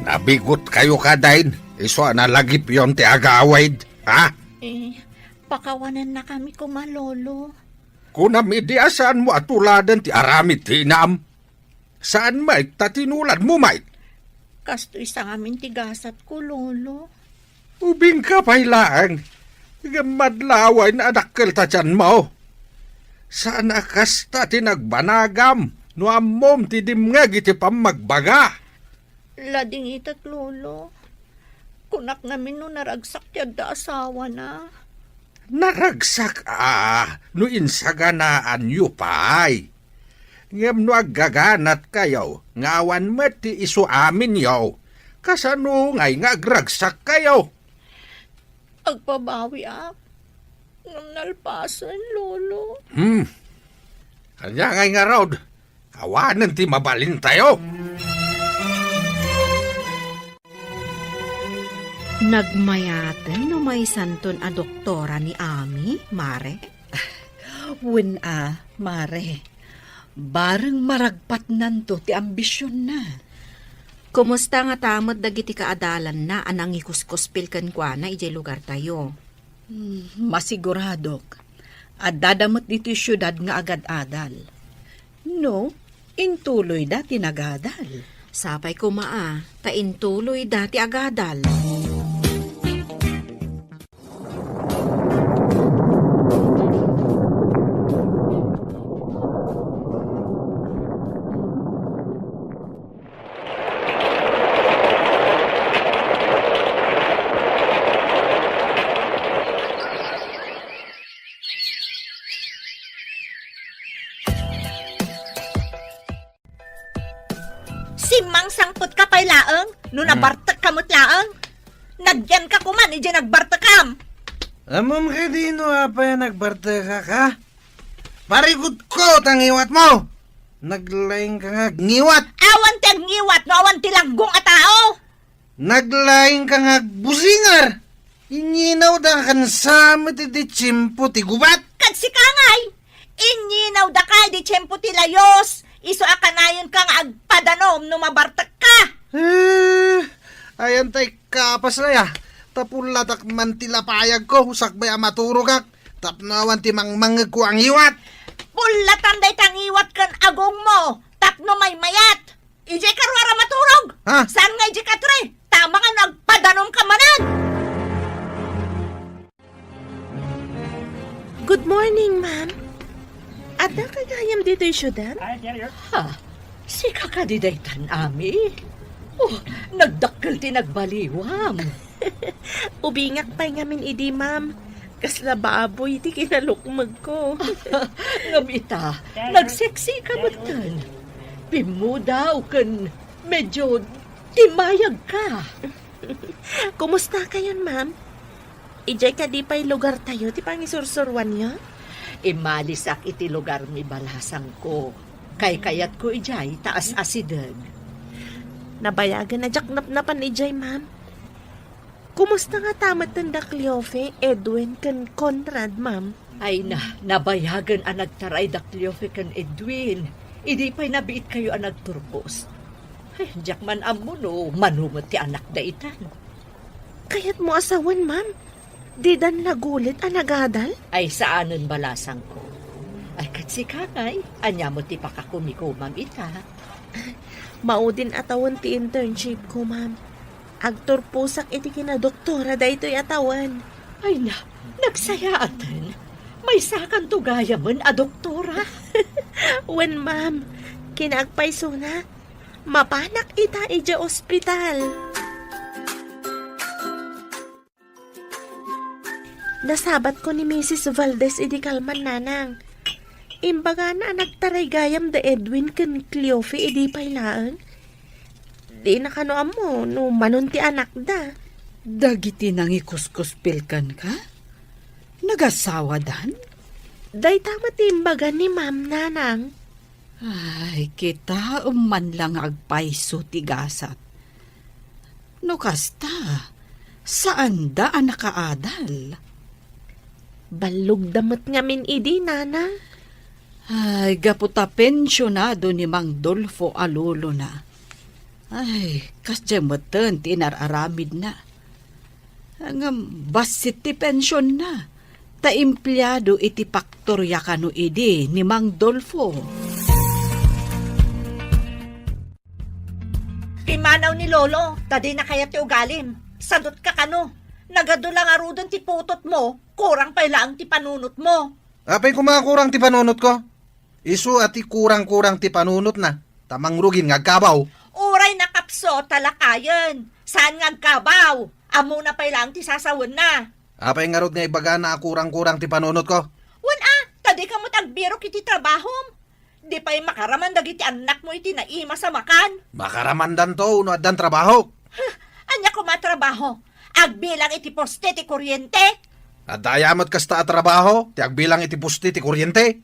Nabigotkayo kadi, isu a nalagipyon ti agawid, ha? Eh, pakawanannakami koma, Lolo. Kunam idi a saanmo a tuladen ti aramid ti inam. Saan met ta tinuladmo met? Kastoy sa ngamin ti gasatko, Lolo. Ubingka pay laeng. Ngem madlawen a dakkel ta tianmo. Saan a kasta ti nagbanagam no ammom ti dimngeg iti pammagbaga. Ladingitek, Lolo. Kunak ngamin no naragsak ti adda asawana. Naragsak a no insaganaanyo pay. Ngem no aggaganatkayo nga awan met ti isuaminyo, kasano ngay nga agragsakkayo? Agbabawiak. Ngem nalpasen, Lolo. Hmm. Ania ngay ngarud? Awanen ti mabalintayo. Nagmayaten no maysanton a doktora ni Ami, Mare? Wen a, Mare. Bareng maragpatnanto ti ambisionna. Kumusta ngata met dagiti kaadalanna a nangikuskuspil kenkuana idiay lugartayo? Hmm, masiguradok. Addada met ditoy siudad nga agad-adal. No, intuloyda ti nagadal. Sapay koma a, ta intuloyda ti agadal. Simmangsangpet ka pay laeng no Hmm. nabartek ka met laeng. Nagyan ka koman idiay nagbartekam. Ammom kadi no apay a nagbartek ka? Parigutko ta ngiwat mo. Naglaing ka nga agngiwat. Awan ti agngiwat no awan ti laggong a tao. Naglaing ka nga agbusingar. Inyinaw da ken sa met iti tiempo ti gubat. Ket sika ngay, inyinaw da ka iti tiempo ti layos. Isu a kanayon ka nga agpadanom no mabartek ka. Eh, ayan tay kapas laya. Ta pullatak man ti lapayagko, sakbay a maturogak. Tapno awan ti mangmangegko a ngiwat. Pullatan dayta ngiwat ken agongmo. Tapno maymayat. Idiay ka ruar a maturog? Ha? Saan nga idiay ka tre? Tama nga no agpadanom ka manen! Good morning, ma'am. Adda ka gayam ditoy siudad? Ha? Sika kadi daytan, Ami? Oh, nagdakkel ti nagbaliwam. Ubingak pay ngamin idi, ma'am. Kasla baboy ti kinalukmegko. Ngem ita, nagseksika metten. Pimmudaw ken medyo timayag ka. Kumusta kayon, ma'am? Idiay kadi pay lugartayo ti pangisursuruanyo? Immalisak iti lugarmi, balasangko. Kaykayatko idiay ta as-asideg. Nabayagen a diak napnapan idiay, ma'am. Kumusta ngata metten da Cleofe, Edwin, ken Conrad, ma'am? Ay na, nabayagen a nagtaray da Cleofe ken Edwin. Idi pay nabiitkayo a nagturpos. Ay, diak man ammo no mano met ti anakda itan. Kayatmo a sawen, ma'am? Didan nagulit a nagadal? Ay, saanen, balasangko. Ay, ket sika ngay, ania met ti pakakumikomam ita? Maudin a tawen ti internship ko, ma'am. Agturposak iti kinadoktora daytoy a tawen. Ay na, nagsayaaten. Maysakanto gayamen a doktora. Wen, ma'am. Kinaagpaysona, mapanak ita idiay ospital. Nasabatko ni Misis Valdez idi kalman, nanang. Imbagana a nagtaray gayam da Edwin ken Cleofe idi pay laeng. Dina kano ammo no manon ti anakda. Dagiti nangikuskuspil kenka? Nagasawadan? Dayta met ti imbaga ni Ma'am, nanang. Ay, kitaem man la nga agpayso ti gasat. No kasta, saanda a nakaadal. Ballogda met ngamin idi, nana. Ay, gapu ta pensionado ni Mang Dolfo a lolona. Ay, kasdiay metten ti inar-aramidna. Ngem bassit ti pensionna, ta empleado iti paktoria kano idi ni Mang Dolfo. Pimmanaw ni Lolo, ta dina kayat ti ugalim. Sadot ka kano. Nagadu la ngaruden ti putotmo, kurang pay laeng ti panunotmo. Apay koma a kurang ti panunotko? Isu a ti kurang-kurang ti panunotna, ta mangrugin nga agkabaw. Uray nakapso ta lakayen, saan nga agkabaw. Ammona pay laeng ti sasawenna. Apay ngarud nga ibagana a kurang-kurang ti panunotko? Wen a, ta dika met agbirok iti trabahom. Di pay makaraman dagiti annakmo iti naimas a makan. Makaramandanto no addan trabaho. Huh, ania koma a trabaho? Agbilang iti poste ti kuryente? Adda aya met kasta a trabaho ti agbilang iti poste ti kuryente?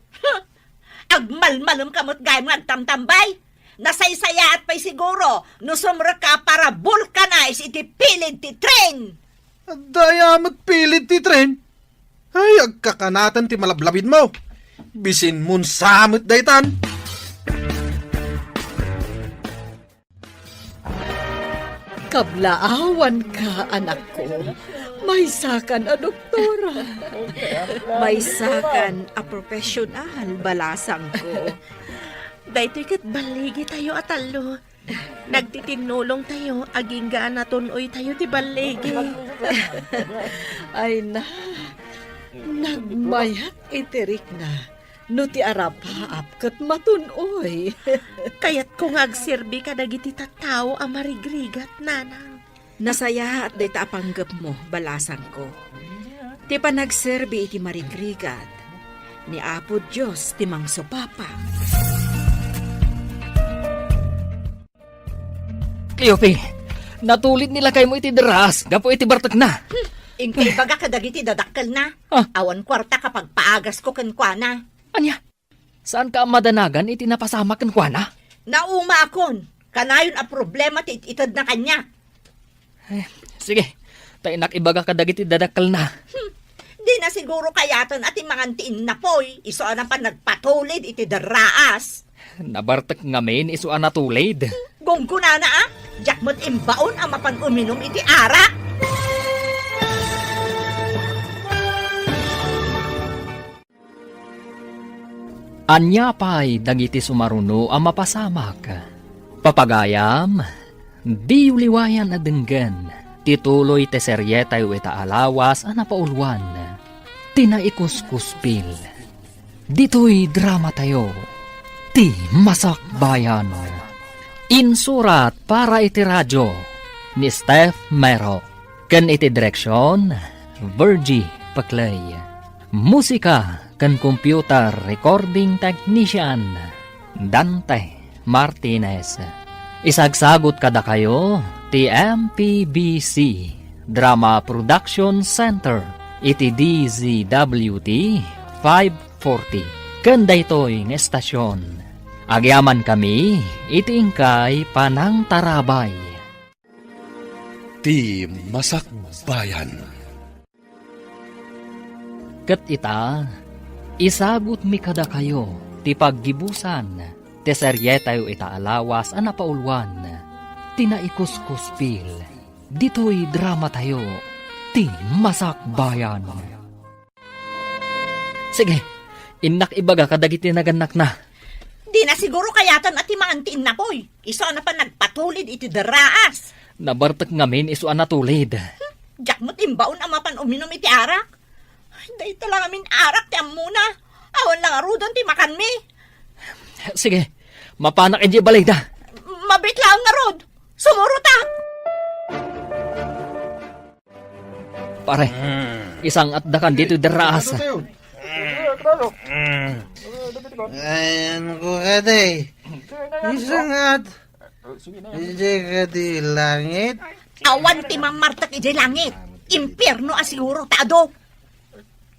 Agmalmalemka met gayam nga agtamtambay. Nasaysayaat pay siguro no sumrekka a para vulcanize iti pilid ti tren. Adda aya met pilid ti tren? Ay, agkakanaten ti malablabidmo. Bisinmon sa met daytan. Kablaawanka, anakko. Maysakan a doktora. Maysakan a profesional, balasangko. Daytoy ket balligitayo a tallo. Nagtitinnulongtayo, agingga a natun-oytayo ti balligi. Ay na, nagmayat iti rikna no ti arapaap ket matun-oy. Kayatko nga agserbi kadagiti tattao a marigrigat, nanang. Nasayaat dayta a panggepmo, balasangko. Ti panagserbi iti marigrigat, ni Apo Dios ti mangsupapa. Cleofe, natulid ni lakaymo iti derraas gapu iti bartekna. Inka ibaga kadagiti dadakkelna. Ah. Awan kuarta ka pagpaagasko kenkuana. Ania? Saanka a madanagan iti napasamak kenkuana? Naumaakon. Kanayon a problema ti it-itedna kaniak. Eh, sige. Ta innak ibaga kadagiti dadakkelna. Hmm. Dina siguro kayaten a ti mangan ti innapoy, isu a napan nagpatulid iti derraas. Nabartek ngamin isu a natulid. Gunggonana a, diak met imbaon a mapan uminum iti arak. Ania pay dagiti sumaruno a mapasamak? Papagayam, diyo liwayan a denggen ti tuloy ti serietayo ita a lawas a napauluan, ti Naikuskuspil. Ditoy dramatayo, ti Masakbayan. Insurat para iti radyo ni Steph Mero. Ken iti direksion, Virgie Paclay. Musika ken computer recording technician, Dante Martinez. Isagsagut kadakayo ti M P B C Drama Production Center iti D Z W T five forty. Ken daytoy nga estasion, agyamankami iti inkay panangtarabay. Ti Masakbayan. Ket ita, isagutmi kadakayo ti paggibusan ti serietayo ita a lawas a napauluan, ti Naikuskuspil, ditoy dramatayo, ti Masakbayan. Sige, innak ibaga kadagiti nagannakna. Dina siguro kayaten a ti mangan ti innapoy. Isu a napan nagpatulid iti derraas. Nabartek ngamin isu a natulid. Hmm, diak met imbaon a mapan uminum iti arak. Dayta la ngamin arak ti ammona. Awan la ngaruden ti makanmi. Sige, mapanak idiay balayda. Mabiit laeng ngarud. Sumurotak. Pare, isang-atdakan ditoy derraas. Ayanko kadi. Isang-at. Idiay kadi langit. Awan ti mammartek idiay langit. Impierno a siguro ta adu.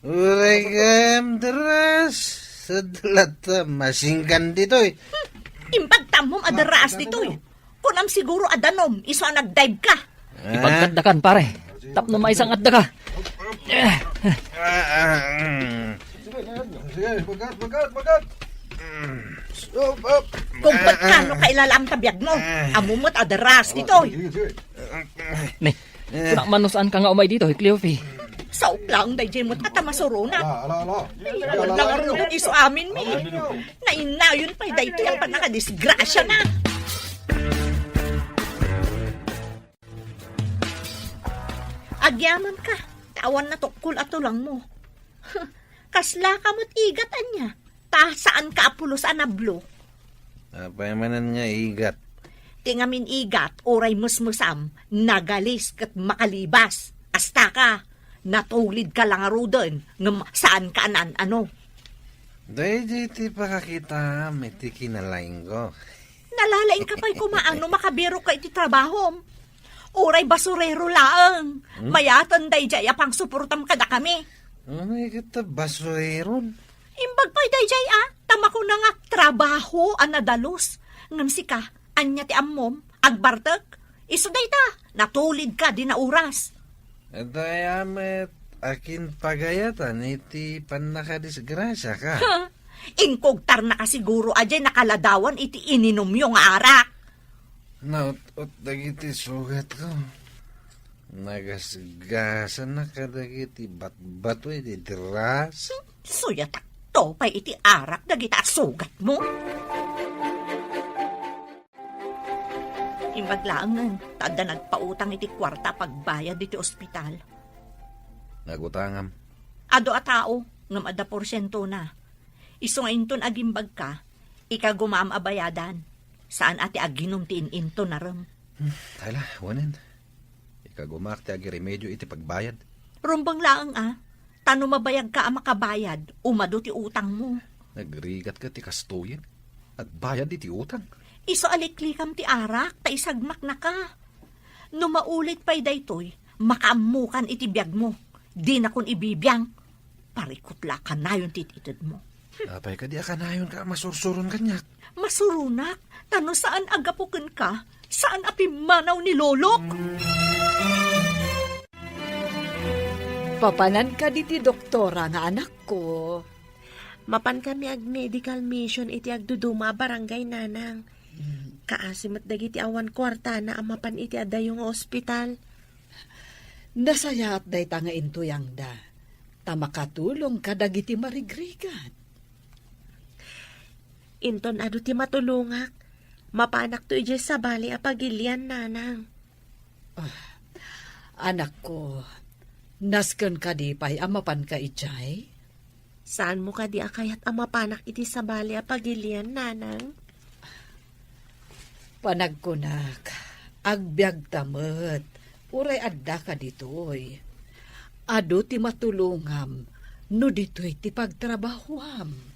Uray gayam derraas. Sadlat ta masingkan ditoy. Hmm, imbag tammom a derraas ditoy. Kunam siguro a danom, isu a nagdive ka. Ipagkatdakan, pare. Tapno maisang-atdaka. Ah, ah, mm. Sige, bagat, bagat, bagat. Mm. Stop, up. Kung ba't ka, no, kailalam ta biag mo? Ah. Amo mo't a derraas ditoy. Sige, sige. Ne, kuna man no saan ka nga umay ditoy, Cleofe. Saok lang, dayjay mo't a ta masurona. Ala, ala, ala. Ay, ala, ala, ala, ala, isu amin mi. Ala, ala, ala. Nainayon pay daytoy a pannakadisgrasya na. Agyaman ka, ta awan natukkol a tulang mo. Kasla ka met igat ania, ta saan ka a pulos a nablo. Apay manen nga igat? Ti ngamin igat, uray mesmesam, nagalis ket makalibas. Asta ka, natulid ka la ngaruden, ngem saan ka a naan-ano. Daydi ti pakakitaam iti kinalaingko. Nalalaing ka pay koma no makabirok ka iti trabahom. Uray basurero laeng. Hmm? Mayaten daydiay a pangsuportam kadakami. Ano nga ket ta basureron? Imbag pay daydiay a, ta makuna nga trabaho a nadalus. Ngem sika, ania ti ammom? Agbartek? Isu dayta, natulidka dina oras. Dayta met, akin pagayatan iti pannakadisgrasiaka? Ha? Inkugtarnaka siguro a diay nakaladawan iti ininumyo nga arak. Naut-ot dagiti sugatko. Nagasgasanak kadagiti batbato iti dras. Suyatakto pay iti arak dagita a sugatmo. Imbag laengen, ta adda nagpautang iti kuarta a pagbayad iti ospital. Nagutangam. Adu a tao, ngem adda porsientona. Isu nga inton agimbagka, ikagumaam a bayadan. Saan a ti aginum ti in-inton a rem. Hmm, tala, wanen. Ikagumaak ti agiremedio iti pagbayad. Rumbeng laeng a, ta no mabayagka a makabayad, umadu ti utangmo. Nagrigatka ti kastoyen? Agbayad iti utang? Isu a liklikam ti arak, ta isagmaknaka. No maulit pay daytoy, makaammokan iti biagmo. Dinakon ibibiang. Parikut la a kanayon ti itedmo. Apay kadi a kanayonka a masursuron kaniak? Masuronak, ta no saan a gapu kenka, saan a pimmanaw ni Lolok. Papanan kadi ti doktora nga anakko? Mapan kami ag-medical mission iti agduduma a barangay, Nanang. Mm. Kaasi met dagiti awan kuartana a mapan iti adayo nga ospital. Nasayaat dayta nga intuyangda, ta makatulong kadagiti marigrigat. Inton adu ti matulongak, mapanakto idiay sabali a pagilian, Nanang. Ah, anakko, nasken kadi pay a mapanka idiay? Saanmo kadi a kayat a mapanak iti sabali a pagilian, Nanang? Panagkunak, agbiagta met, uray addaka ditoy. Adu ti matulongam no ditoy ti pagtrabahuam.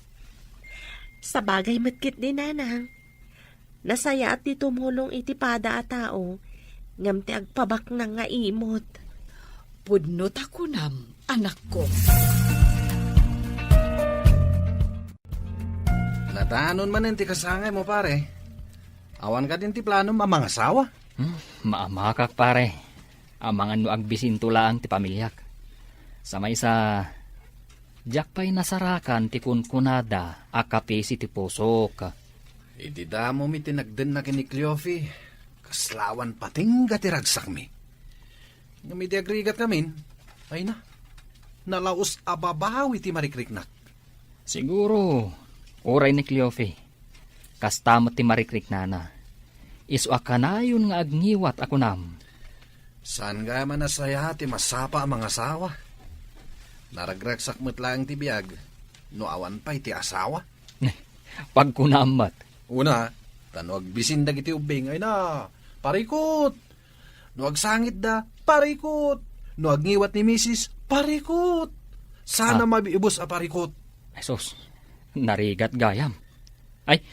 Sabagay met ketdi, Nanang. Nasayaat ti tumulong iti pada a tao, ngem ti agpabaknang nga imot. Pudno ta kunam, anakko. Natanon manen ti kasangaymo, pare. Awan kadin ti planom a mangasawa? Hmm, maamakak, pare. Amangan no agbisinto laeng ti pamiliak. Sa maysa, diak pay nasarakan ti kunkunada a kapisi ti pusok. Iti damom iti nagdennak ken ni Cleofe, kasla awan patingga ti ragsakmi. Ngem idi agrigat ngamin, ay na, nalaus a babawi ti marikriknak. Siguro, uray ni Cleofe, kasta met ti marikriknana. Isu a kanayon nga agngiwat a kunam. Saan gayam a nasayaat ti masapa a mangasawa? Naragragsak met laeng ti biag no awan pay ti asawa. Pagkunam met. Una, ta no agbisin dagiti ubbing, ay na, parikut! No agsangitda, parikut! No agngiwat ni misis, parikut! Sana Ah. mabiibus a parikut. Ay sus, narigat gayam. Ay,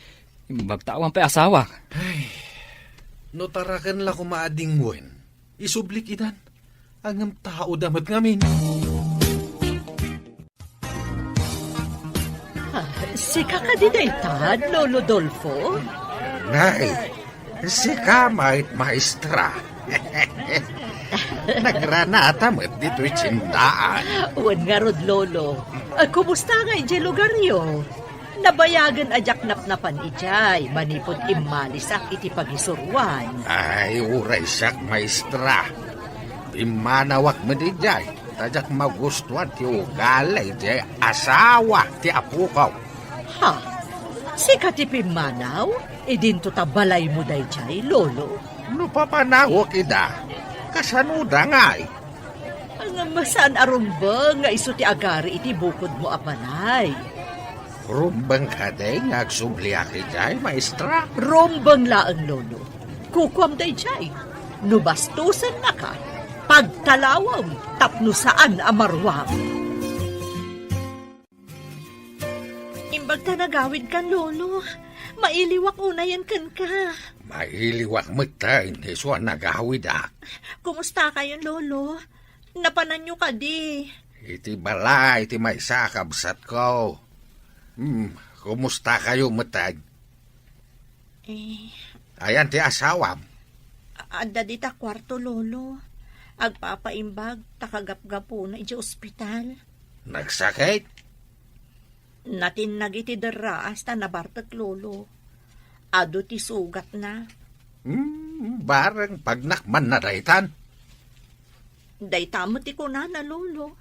imbag ta awan pay asawa. Ay, no taraken la koma a dingwen, isublik idan. Ngem tao da met ngamin. Ah, sika kadi dayta, Lolo Dolfo? Nay, sika met, maestra. Nagranata met ditoy tiendaan. Wen ngarud, Lolo. Ah, kumusta nga idiay lugaryo? Nabayagen a diak napnapan idiay manipud immalisak iti pagisuroan. Ay, uray siak, maestra. Pimmanawak met idiay, ta diak magustuan ti ugali ti asawa ti apoko. Ha? Sika ti pimmanaw? Idinto ta balaymo daydiay, Lolo? No papanawek ida, kasanoda ngay? Ngem saan a rumbeng nga isu ti agari iti bukodmo a balay. Rumbeng kadi nga agsubliak idiay, maestra? Rumbeng laeng, Lolo. Kukuam daydiay. No bastosennaka, pagtalawem tapno saan a maruam. Agta nagawidkan, Lolo. Mailiwak unayen kenka. Mailiwak metten isu a nagawidak. Kumustakayon, Lolo? Napananyo kadi? Iti balay ti maysa a kabsatko. Hmm, kumustakayo metten? Eh. Ayan ti asawam? A-, adda dita kuarto, Lolo. Agpapaimbag ta kagapgapuna idiay ospital. Nagsakit? Natinnag iti derraas ta nabartek, Lolo. Adu ti sugatna. Hmm, bareng pagnakmanna daytan. Dayta met ti kunana, Lolo.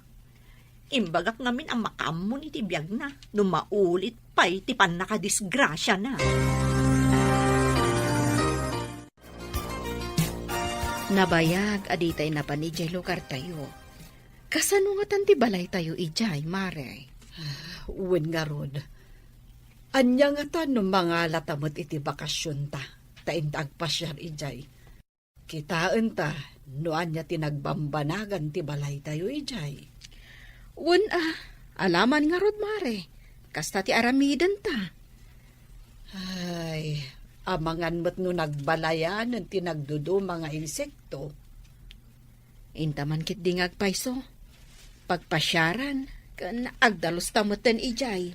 Imbagak ngamin a makaammon iti biagna no maulit pay ti pannakadisgrasiana. Nabayag a ditay napan idiay lugartayo. Kasano ngatan ti balaytayo idiay, Mare? Wen ngarud, ania ngatan no mangalata met iti bakasionta, ta inta agpasiar idiay? Kitaenta no ania ti nagbambanagan ti balaytayo idiay. Wen a, alaman ngarud, Mare. Kasta ti aramidenta. Ay, amangan met no nagbalayanen ti nagduduma nga insekto. Inta man ketdi nga agpayso. Pagpasiaran, ken agdalusta metten idiay.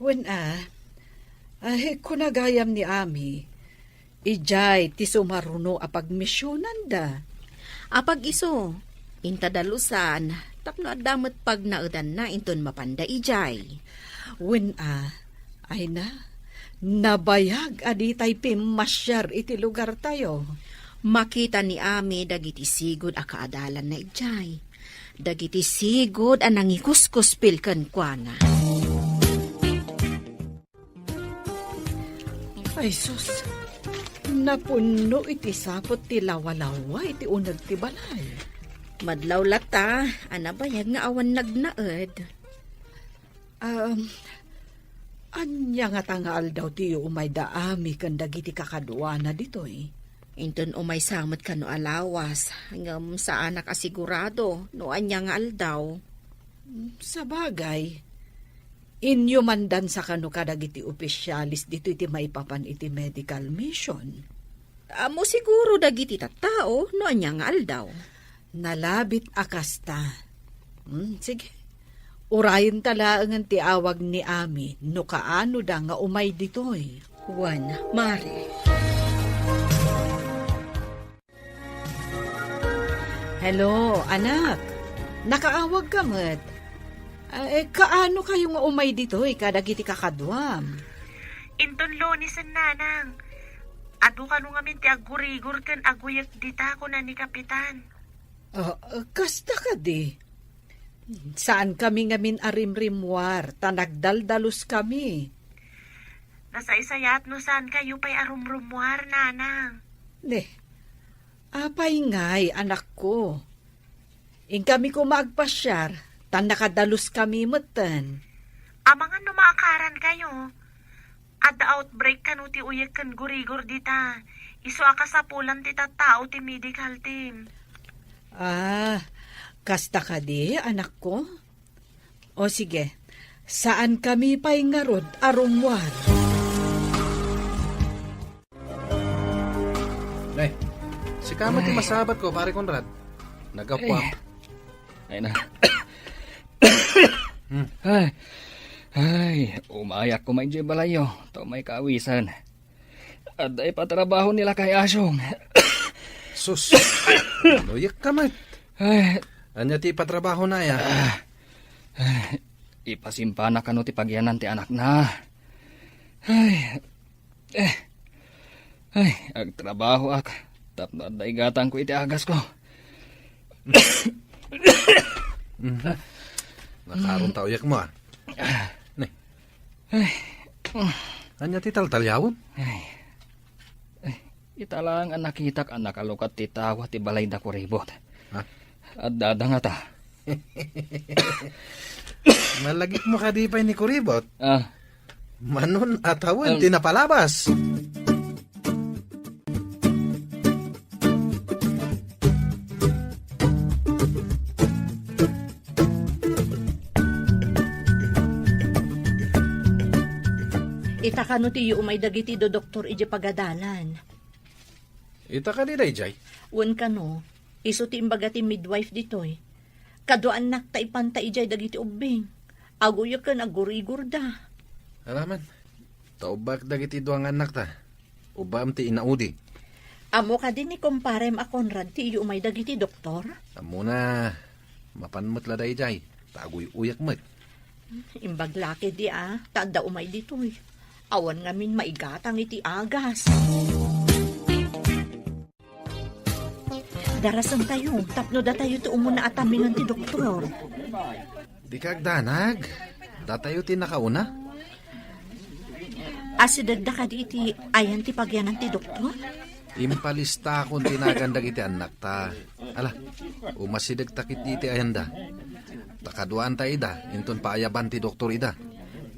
Wen a, ay, kuna gayam ni Ami, idiay ti sumaruno a pagmisionanda. Apag isu, inta dalusan, tapno adda met pagnaedanna inton mapanda idiay. Wen a, ay na, nabayag a ditay pimmasiar iti lugartayo. Makita ni Ami dagiti sigud a kaadalanna idiay. Dagiti sigud a nangikuskuspil kenkuana. Ay sus, napunno iti saput ti lawalawa iti uneg ti balay. Madlaw latta a nabayag nga awan nagnaed. Um, ania ngata nga aldaw ti umay da Ami ken dagiti kakaduana ditoy? Inton umaysa met kano a lawas, ngem saanak a sigurado no ania nga aldaw. Sabagay, inyumandansa kano kadagiti opisialis ditoy ti maipapan iti medical mission. Ammo siguro dagiti tattao no ania nga aldaw. Nalabit a kasta. Hmm, sige. Urayenta laengen ti awag ni Ami no kaanoda nga umay ditoy. Wen, Mare. Hello, anak. Nakaawagka met. Ah, eh, kaano kayo nga umay ditoy kadagiti kakaduam? Inton Lunesen, nanang. Adu kano ngamin ti aggurigor ken aguyek dita, kuna ni Kapitan. Ah, ah, kasta kadi? Saan kami ngamin a rimrimmuar, ta nagdaldalus kami. Nasaysayaat no saan kayo pay a rumrummuar, nanang. Ne, apay ngay, anakko? Inkami koma agpasiar, ta nakadalus kami metten. Amangan no maakaran kayo. Adda outbreak kano ti uyek ken gurigor dita. Isu a kasapulan ti tattao ti medical team. Ah, kasta kadi, anakko? O sige, saan kami pay ngarud a rummuar. Nay, sika met ti masabat ko, Pare Conrad. Nagapuak. Ay. Ay na. Hmm. Ay. Ay, umayak koma idiay balayyo. Ta umay kaawisen. Adda ipatrabaho ni Lakay Asyong. Sus, nuyekka met. Ay. Ania ti ipatrabahona, aya? Ah. Ay, ipasimpana kano ti pagyanan ti anakna. Ay. Eh. Ay, agtrabahoak tapno adda igatangko iti agasko. Mhm. Nakaron ta uyekmo, ah. Ne. Ay. Ania ti taltaliawem? Ay. Ay, ita laeng a nakitak a nakalukat ti tawa ti balay da Kuribot. Ha? Adda, adda ngata. Malagipmo kadi pay ni Kuribot? Ah. Manon a tawen ti napalabas. Ta kano ti iumay dagiti do doktor idiay pagadalan? Ita kadi daydiay? Wen kano, isu ti imbaga ti midwife ditoy. Kaduaannak ta ipanta idiay dagiti ubbing. Aguyek ken aggurigorda. Alaman, ta ubbak dagiti dua nga annakta. Ubbaem ti inaudi. Ammo kadi ni kumparem a Conrad ti iumay dagiti doktor? Ammona, mapan met la daydiay, ta aguy-uyak met. Imbag la ketdi a, ta adda umay ditoy. Awan ngamin maigatang iti agas. Darasentayo, tapno datayo ti umuna a tamingan ti doktor. Dika agdanag. Datayo ti nakauna. Asidegda kadi iti ayan ti pagyanan ti doktor? Impalistakon ti nagan dagiti annakta. Ala, umasidegta ketdi iti ayanda. Ta kaduaanta ida, inton paayaban ti doktor ida.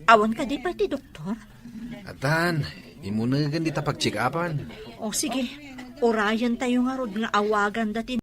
Awan kadi pay ti doktor? Addan, imunegen dita pagcheck-upan. O sige, urayentayo ngarud nga awaganda ti